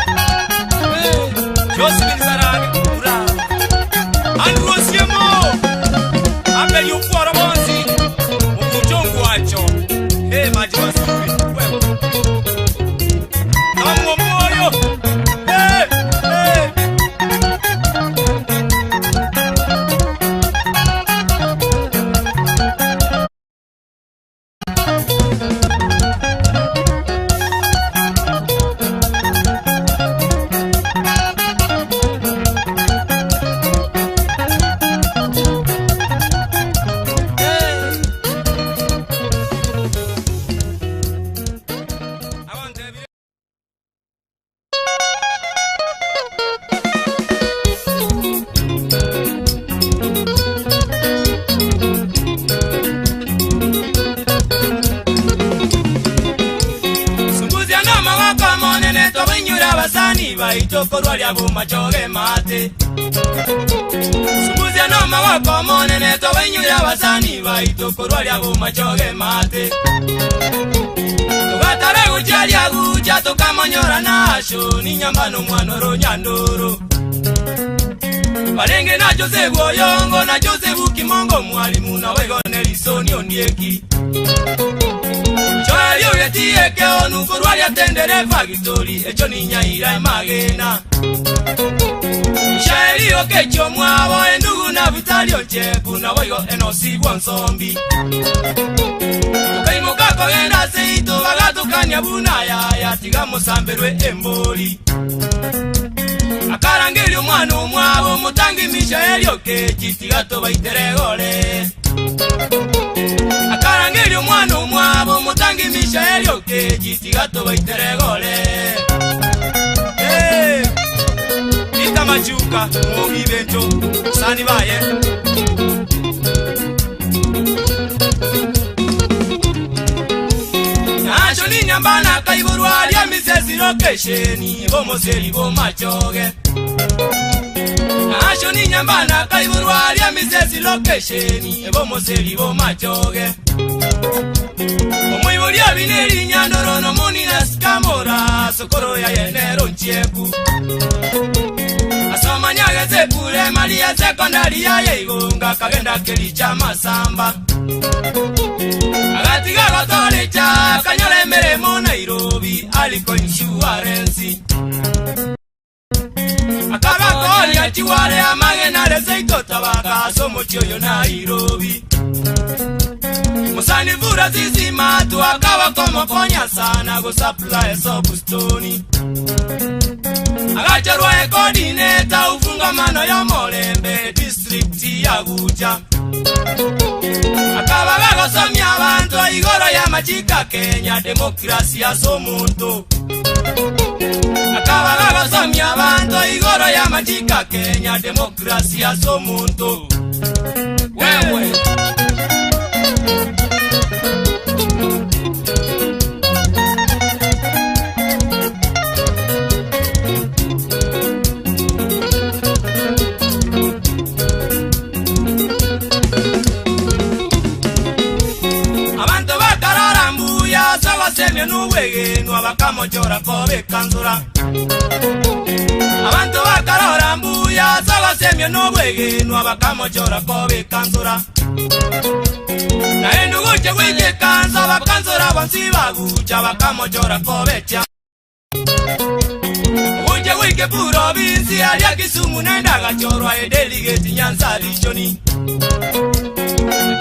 Josephine Sarage, Ura, Andrew Osiemo, Abel Yukwara Bonsi, Mukuchongu Wacho, Hey, Maji Masubi, Wewe, Tom Omoyo, Hey, hey. Sunguzia na mawaka monene tobinyura abasani baito korwa lya bumachoge mate. Sunguzia na mawaka monene tobinyura abasani baito korwa lya bumachoge mate. Tugatare gucha lya gucha tukamonyora nasho ni nyambano mwanoro nyandoro. Barenge na Joseph Oyongo na Joseph Kimongo mwalimu na wego Nelson Ondieki. Choelio getieke onu korwaria tendere fagitori echo ni nyaira magena. Shaelio kecho mwabo endugu na Vitalio Chepu na wego enosi bwansombi. Tukaimoka kogenda seito bagatukania buna yaya tiga musamberwe embori. Akarangerio omwana omwabo omutangi Mishaelio kechi tiga tobaitere gore. Akarangeria omwana omwabo omotangi Mishaeli Okeji tiga tobaitere egore. Eh, Peter Machuka mwogi bencho sani baye. Nacho ni nyambana kaiborwa aria misesi lokesheni bomoseri bomachoge. Nacho ni nyambana kaiborwa aria misesi lokesheni bomoseri bomachoge. Omoibori abineri nyandoro no munina sikamora sokoro ya yenero nchieku. Asoma nyageze kure Maria sekondari ya yeigonga kagenda kericha masamba. Agatiga gotorecha kanyora emeremo Nairobi aliko insurance. Akabakoria chiware amagena reseito tabaka asomo chioyo Nairobi. Musani vura zizima tu akawa komokonya sana go supply sobustoni. Agacharwa coordinator ufunga mano ya Molembe district ya Gucha. Akaba gagosomia abantu igoro ya machika Kenya demokrasi ya somuntu. Akaba gagosomia abantu igoro ya machika Kenya demokrasi ya somuntu. Wewe abantu bakarara mbuya sabasemye n'ubwegenwa bakamochora kobekanzura. Abantu bakarora mbuya sabasemye n'ubwegenwa bakamochora kobekanzura. Naye nduguche gwigekanza bakanzura bonsi bagucha bakamochora kobecha. Uguche gwike provinsi aria Kisumu nenda gachorwa e delegate Nyanza region.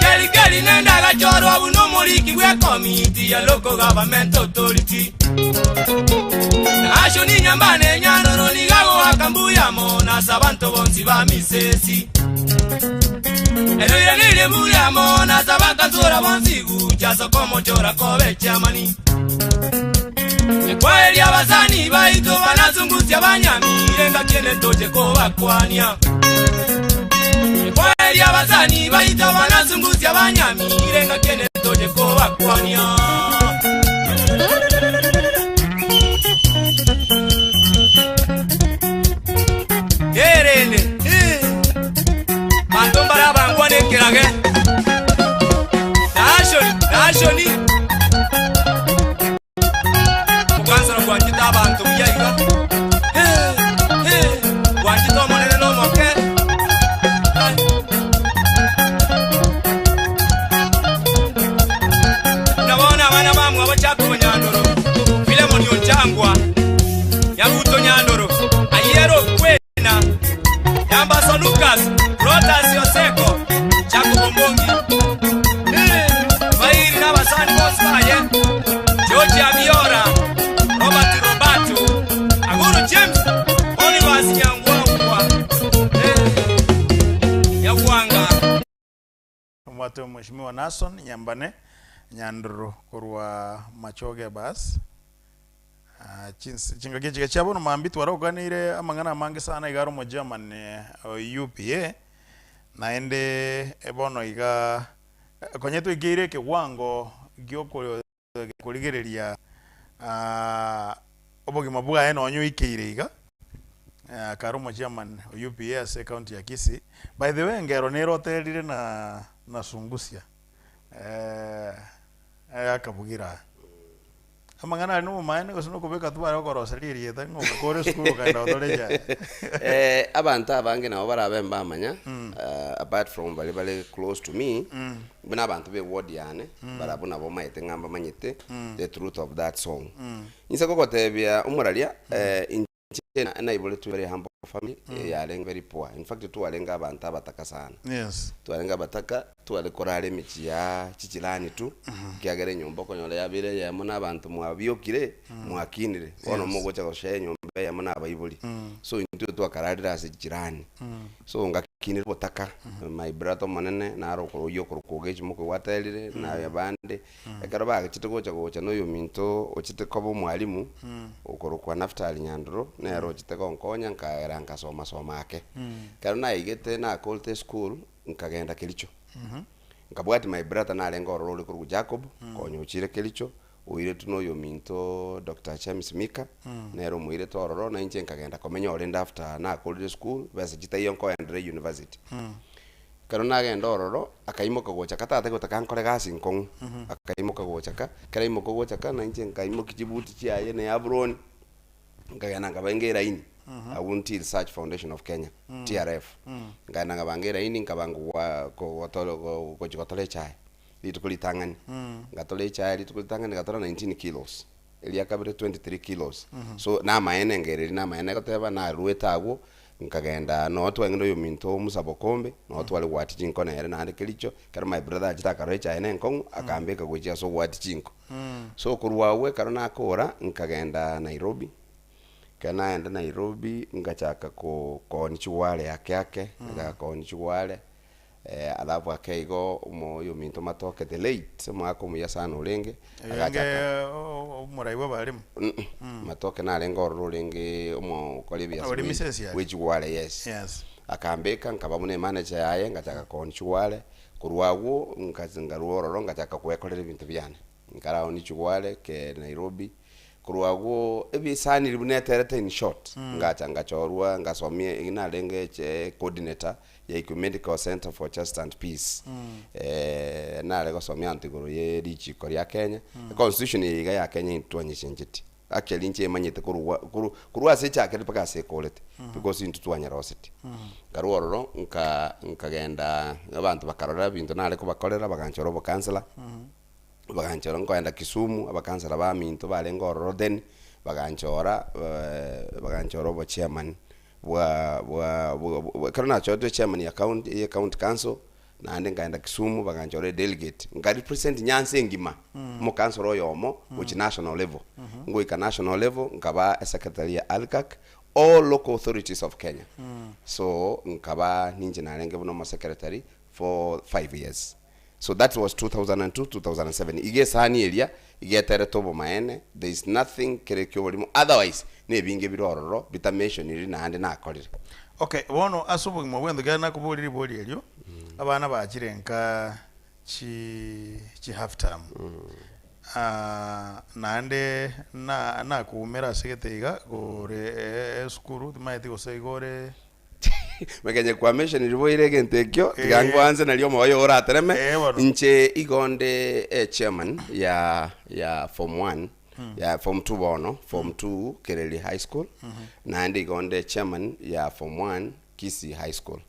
Keri keri nenda gachorwa buno muriki gwe committee ya local government authority. Asho ni nyambane nyanoro ni gago akambuya mona sabanto bonsi ba misesi. Ero iragire buya mona sabakanzura bonsi gucha sokomo chora kobe chamani. Kweli abazani baito banazunguzia banyamire ngakene toje kobakwania. Kweli abazani baito banazunguzia banyamire ngakene toje kobakwania. Erende, bantu barabangwa nekirage. Nashoni, nashoni. Mukansara gwakita abantu buyaiga. Gwakita omonene n'omoke. Nabona abana bamwe abachaka Nyandoro. Filemon Onchangwa. Nyaruto Nyandoro. Ayero Kwena. Yambaso Lucas. Rotas Yoseko. Chaku Bombongi. Bairi n'abasani bose baye. George Abiora. Robert Roberto. Aguru James. Oliver Nyangwangwa. Nyangwanga. Omwate Mheshimiwa Nason Nyambane Nyandoro korwa Machoge bas. Chingaki chika chiabo nomambi twaroganire amang'ana amange sana igaro mo German UPA naende ebono iga konye twikeire ekewango giokorigereria obogima bwaye nonye oikeire iga karo mo German UPA ase county ya Kisii. By the way ngero neroterire na Sungusia akabugira amang'ana ari nomomaene gose nokobeka tware okoroseria erieta ng'oka kore esukuru okaenda gotorecha. Abantu abange nabo barabe mbamanya apart from bari bari close to me buna abantu be ward yane barabo nabo maete ng'amba manyete the truth of that song. Inse gogotebia omoraria inche Naiboretwe very humble family yarenge very poor in fact twarenge abanto abataka sana. Yes. Twarenge abataka tware korara emechie ya chichirani tu ekiagera enyomba okonyora yabeire eyemo na abanto mwabiokire mwakinire bono mogocha goshare enyomba eyemo na abaibori so intwe twakararire ase chichirani so ngakinera obotaka my brother omonene naro okoro oywo okorokwa Ogechi moke gwaterire na abande Ekero bagechete gocha gocha noyominto ochete koba omwalimu, okorokwa Naftali Nyandoro, nere ochete gonkonya nkaera nkasoma soma ake. Ekero naigete nakorete eschool, nkagenda Kericho. Nkabwati my brother narenge ororo ore korokwa Jacob, konya ochire Kericho, oiretwe na oyominto Doctor James Mika, nere omoirete ororo, na inche nkagenda komenya orende after nakorire eschool, besa chitaiyo nkoenderera university. Ekero nagenda ororo, akaimoka gocha ka tata gotaka nkore gasi nkong'u, akaimoka gocha ka, ekero aimoka gocha ka, na inche nkaimokia chibuti chiaye na eaburoni, nkagenda nkabanga eraini, agwo Tea Research Foundation of Kenya, TRF. Nkagenda nkabanga eraini nkabanga gwa kogotora gochia gotora echae, rituko ritang'ani. Ngatora echae rituko ritang'ani ngatora 19 kilos, eria kabere 23 kilos. So namaene ngereri namaene goteba naruete agwo, Nkagenda noo twarenge na oyominto Musa Bokombe, noo tware goatia chinko nere naende Kericho, ekero my brother achete akarora echaye ne enkong'u, akambeka gochia ase ogoatia chinko. So korwa agwo ekero nakora, nkagenda Nairobi, ekero naenda Nairobi, ngachaka ko koonia chigware ake ake, ngachaka koonia chigware, alafu ake igo omo oyominto Matoke the late, omogaka omuya sana orenge, Oyonge agachaka omorai bw'abalimu. Matoke narenge ororo orenge omokori ebiasara Ore misesi aria. bwechigware yes. Yes. Akambeka nkaba buna emanager yaye ngachaka koonia chigware, korwa agwo nkacha nkarwa ororo ngachaka kwekorera ebinto biane. Nkaraonia chigware ke Nairobi, korwa agwo ebisaniri buna eterete in short, ngacha ngachorwa ngasomia egi narenge eche coordinator ya Ecumenical Centre for Justice and Peace, nare gosomia abanto igoro ye richiko ria Kenya, econstitution eye iga ya Kenya intwe twanyechenchetie, actually inche emanyete korwa korwa korwa ase echakire mpaka ase ekorete, because intwe twanyerosetie. Nkarwa ororo nka nkagenda abanto bakarora ebinto nare kobakorera baganchora obokansela, baganchora nkoenda Kisumu, abakansela baminto barenge ororo then, baganchora baganchora obochairman. Bwa bwa bwa ekero nachoretwe chairman ya county ye county council, naende nkaenda Kisumu baganchora edelegate, nka represent Nyanza engima, omokansora oyomo gochia national level. Ngoika national level, nkaba esecretary ya ALCAC, all local authorities of Kenya. So, nkaba ninche narenge buna omosecretary for 5 years. So that was 2002, 2007. Iga esani eria iga eterete obomaene, there is nothing kere kioborimo otherwise nebinge bire ororo bitamentioniri naende nakorire. Okay, bono ase obogima bw'ento ekero nakoboria ribori erio, abana bachire nka chi chi half term. Naende na nakoumera ase gete iga gore esukuru timaeti gose iga ore. Mekenye kwamentioniri boire egento ekio, tiga nkwanse nario omoyo oratereme. Eh, bono. Inche igo nde echairman ya ya form one, ya form two bono, form two Kereri High School, naende igo nde chairman ya form one Kisii High School,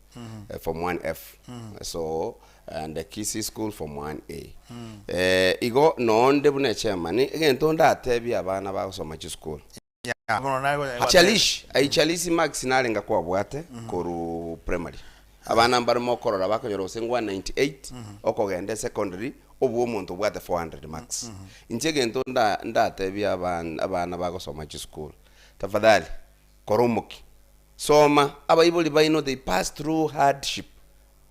form one F. So, and Kisii School form one A. Igo nonde buna echairman, egento ndatebie abana bagosoma chisukuru, Chalish, aichalishi marks narenge kwabwate korwa primary. Abana mbare mokorora bakonyora gose ngwa 98 okogenda esecondary obwe omonto obwate 400 marks. Inche egento nda ndatebie aban abana bagosoma chisukuru, tafadhali kora omokia, soma, abaibori baino they pass through hardship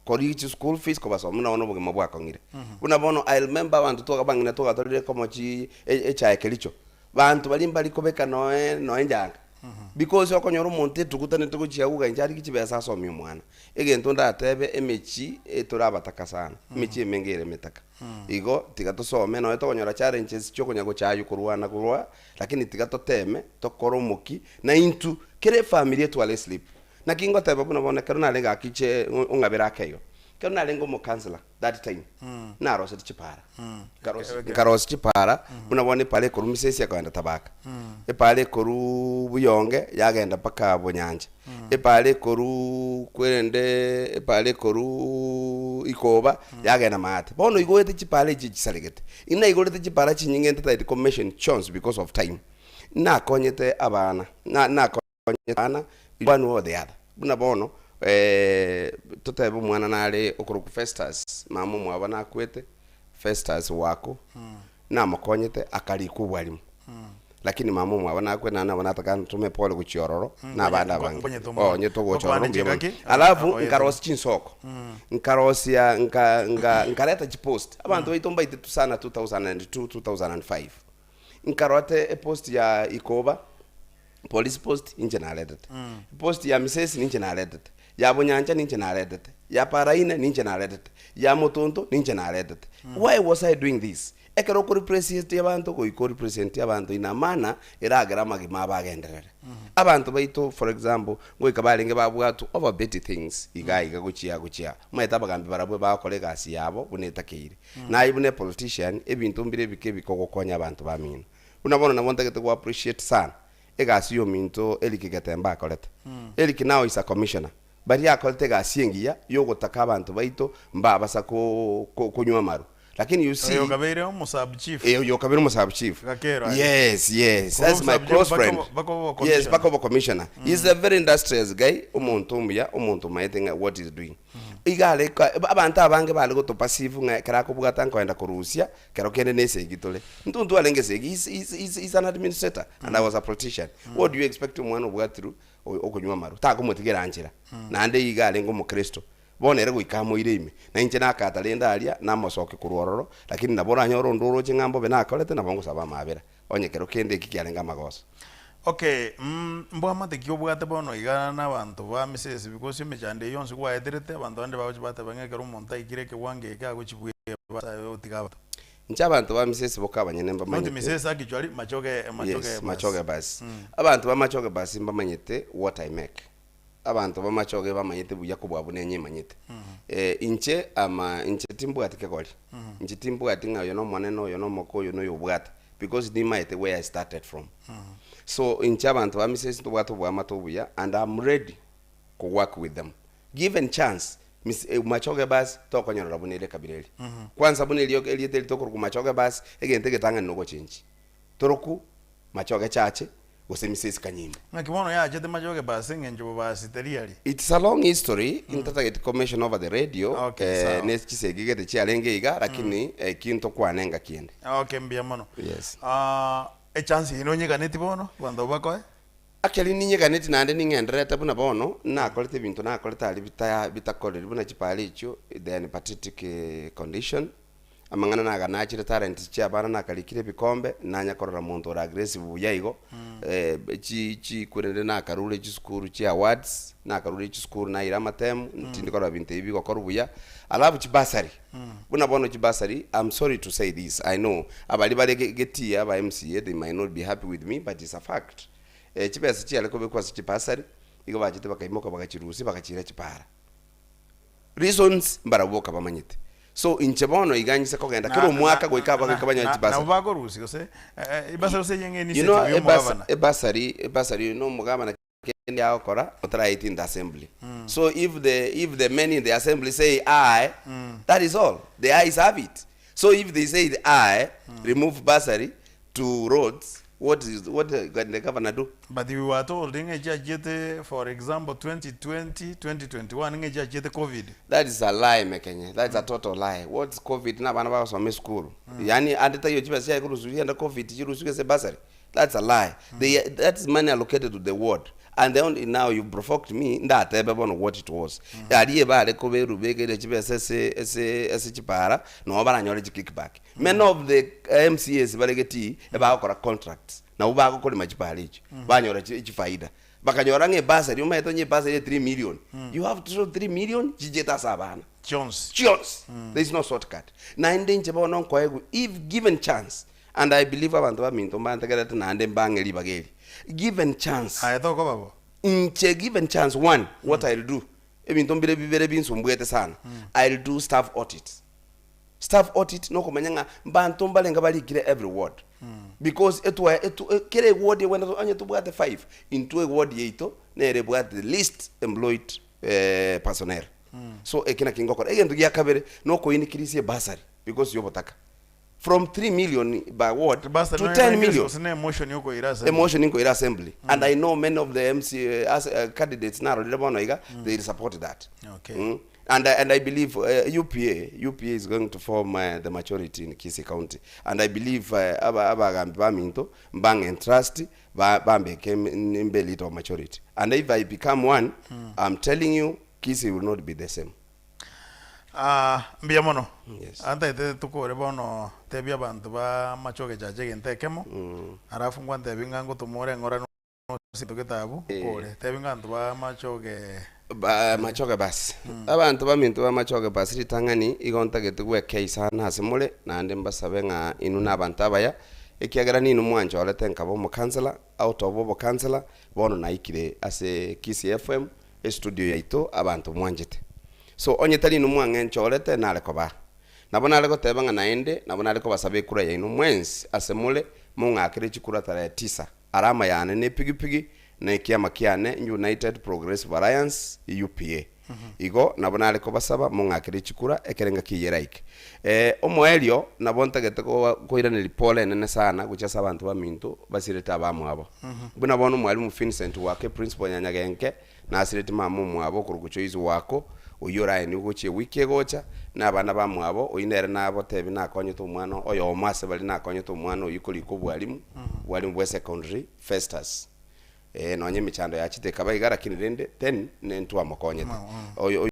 korigia chischool fees kobasomia buna bono obogima bwakong'ire. Buna bono I remember abanto twaga bang'ina twagatorire komo chi echae kericho, banto baria mbari kobeka noe noe enchanga, because okonyora omonto etugutanete gochia agwo inche arigie chibesa asomie omwana. Egento ndatebe emechie etore abataka sana, emechie emenge ere emetaka. Igo tiga tosome nonya tokonyora challenges chiokonya gochaywa korwana korwa, lakini tiga toteme tokore omokia, na intwe kera efamiri etware eslip. Naki ngoteba buna bono ekero narenge gaki inche ong'abere ake igo, ekero narenge omokansela that time, narosetie chipara, nkarosia nkarosia chipara buna bono epara ekorwa Misesi ekogenda Tabaka, epara ekorwa Buyonge yagenda mpaka Bonyancha, epara ekorwa kwerende epara ekorwa Ikoba yagenda Maate. Bono igoete chipara echi chisaregete, inaigorete chipara chinyinge ntatagete ko mention chionsi because of time, nakonyete abana na nako. Onye bana one or the other buna bono totebe omwana nare okorokwa Festus mama omwabo nakwete Festus wako namokonyete akarikwa obwarimu lakini mama omwabo nakwete naende nabo nataka ntome pole gochia ororo na abande abange Nkonyete omwana. onyete ogocha ororo Okobande mbuya mono. chingaki, Alafu oete. nkarosia chinsoko nkarosia nka nka nkareta chipost abanto baito mbaitetu sana 2002 2005 nkarota epost ya ikoba Police post ninche naretete, post ya Misesi ninche naretete, ya Bonyancha ninche naretete, ya Paraine ninche naretete, ya Motonto ninche naretete. Why was I doing this? Ekero okorepresent abanto goika orepresent abanto in a manner eragere amagima abo agenderere. Abanto baito for example ngoika barenge babwatwa over petty things iga iga gochia gochia. Omanyete abagambi barabwo bagokora egasi yabo buna etakeire. Naye buna epolitician ebinto mbire ebike ebikogokonya abanto bamino. Buna bono nabo ntagete go appreciate sana egasi yominto Eric Getembe akorete. Eric now is a commissioner baria akorete egasi engiya yogotaka abanto baito mbabasa ko konywa amaru lakini you see Oyo okabeire omo sub chief. Eh oyo okabeire omo sub chief. Gakero aria. Yes yes Korwa that's my obo sub chief close mpaka friend. obo- mpaka obo Yes commissioner. mpaka obo commissioner. He's a very industrious guy omonto omuya omonto omaete ng'a what he's doing. Iga are abanto abange bare goto perceive ng'a ekero akobwata nkoenda korusia Kero kende nesegi tore. Intwe ntwarenge esegi, he's, he's, he's, he's an administrator and I was a politician. What do you expect omwana obwatirwe o- okonywa amarwa? Takomotigera nchera. Naende iga arenge omokristo. Bono ere goika amoire ime. Na inche nakata rende aria, namosokia korwa ororo, lakini nabo oranyore onde oroche ng'a mbobe nakorete, nabo ngosaba amaabera. Onye kero kende eki kiarenge amagoso. Okay, mm mbwamate ki obwate bono iga na abanto ba misesi because emechando eye yonsi gwaeterete, abanto bande bagochi bateba ng'a ekero omonto aikire ekewango eke agochi bweba otiga abanto. Inche abanto ba misesi boka abanyene Not mbamanyete. misesi actually, machoge machoge Yes, basi. machoge basi. Abanto ba machoge basi mbamanyete what I make. Abanto ba machoge bamanyete buya kobua buna inye imanyete. Inche ama inche timbwati kegori. Inche timbwati ng'a oyo nomonene oyo nomoke oyo noyo obwate. Because nimaete where I started from. So inche abanto ba misesi ntobwate oboamate obuya and am ready ko work with them. Given chance, mis machoge basi tokonyorora buna ere ekabira eria. Kwanza buna erio erieta eri tokorokwa machoge basi, egento egetang'ani nogochengi. Torokwu machoge chache gose misesi kanyimbo. Ng'aki bono yachete machoge basi eng'encho bobasi teri aria. It's a long history, ntatageti ko mention over the radio, Okay, eh, sawa. ne chisegi gete chiarenge iga, lakini eki ntokwane engaki ende. Okay, mbuya mono. Yes. Ah, echance eye nonyeganeti bono, abanto abwo bakoe? Actually ninyeganeti naende ning'endererete buna bono, nakorete ebinto nakorete aria bita bitakoreri buna chipara echio, they are in pathetic condition, Amang'ana naganachire talents chia abana nakarikire ebikombe nanya korora monto ore aggressive buya igo chi chikwerende nakarure chisukuru chia awards nakarure chisukuru naira amatemu tindi korora binto ebi bigokorwa buya alafu chibasari buna bono chibasari I'm sorry to say this I know abari bare ge getii aba MCA they might not be happy with me but it's a fact chibesa chiare kobekwa ase chibasari igo bachete bakaimoka bagachirusia bagachiira chipara. Reasons mbarabwo boka bamanyete. So inche bono iga nyise kogenda kera omwaka goika abagaka banyore chibasari. Nabo bakorusia gose ebasari gose eyio ng'a You know initiative ya omogabana. ebasari ebasari oyo na omogabana kende agokora otaraeti in the assembly. So if the if the men in the assembly say aye, that is all. The ayes have it. So if they said aye, remove bursary to roads, what is what can the governor do? But we were told ng'a echiachiete for example 2020, 2021 ng'a echiachiete covid. That is a lie Mekenye, that is a total lie. What's covid na abana bagosoma esukuru? Yaani ande taiyo chibesa chiaye korusia chiende covid chirusiwe ase bursary? That's a lie. They, that is money allocated to the ward and the only now you provoked me ndatebe bono what it was. Aria ebare koberubekire chibesa ase ase ase chipara nabo baranyore chi kickback. Many of the MCAs bare getii ebagokora contracts nabo bagokorema chipara echio banyora chi chifaida. Bakanyora ng'a ebasari omanyete onye ebasari ya 3 million you have to show 3 million chichete ase abana Chionsi. chionsi there is no shortcut. Naende inche bono nkoegwa if given chance And I believe abanto baminto mbantegererete naende mbang'e ribaga eri. Given chance. Aye tokoba bo. Inche given chance one what I'll do ebinto mbire bibere binsumbuete sana I'll do staff audit. Staff audit nokomanya ng'a mbanto mbarenge barikire every ward because etwa etu kera eward egwenerete onye tobwate five intwe eward yaito nere ebwate the least employed personnel. So eki naki ngokora. Egento gia kabere nokoincrease ebursary because ya obotaka. From 3 million by ward to 10 million. Gose na emotion yokoira assembly. Emotion nkoira assembly. And I know many of the MC as candidates narorire bono iga, they will support that. Okay. And I believe UPA, UPA is going to form the majority in Kisii County. And I believe aba abagambi baminto mbang'e entrust ba bambeke mbe leader of majority. And if I become one, I'm telling you Kisii will not be the same. Ah, mbuya mono. Yes. Antaete tokore bono tebia abanto ba machoge chache egento ekemo, alafu ngwantebi ng'a ngotoma ore eng'ora nose egento getabu okore. Tebi ng'a abanto ba machoge Ba machoge basi. Abanto baminto ba machoge basi ritang'ani igo ntagete gwekei sana ase more, naende mbasabe ng'a inwe na abanto abaya, ekiagera ninwe mwanchorete nkaba omokansela, out of obokansela, bono naikire ase Kisii FM, estudio yaito, abanto mwanchete. So onye tari inwe mwang'enchorete nare kobaa. Nabo nare goteba ng'a naende nabo nare kobasaba ekura yaino mwensi ase more, mong'akere chikura tarehe tisa. Arama yane nepigipigi, na ekiama kiane United Progressive Alliance, UPA. Igo nabo nare kobasaba mong'akere chikura ekero engaki eyio eraike. Omoerio nabo ntagete koiraneria pole enene sana gochia ase abanto baminto basirete abamwabo. Buna bono Mwalimu Vincent Wake, Principal Nyanyagenke, Nasireti mama omwabo okorokwa Joyce Wako, oyio oraenigwe gochia ewiki egocha, na abana bamwabo, oyio nere nabotebi nakonyete omwana oyomo ase baria nakonyete omwana oyio korika obwalimu, obwalimu bwa secondary, Festus. Eh, nonye emechando yachete ekaba iga lakini rende then ne ntwamokonyete. Oyo.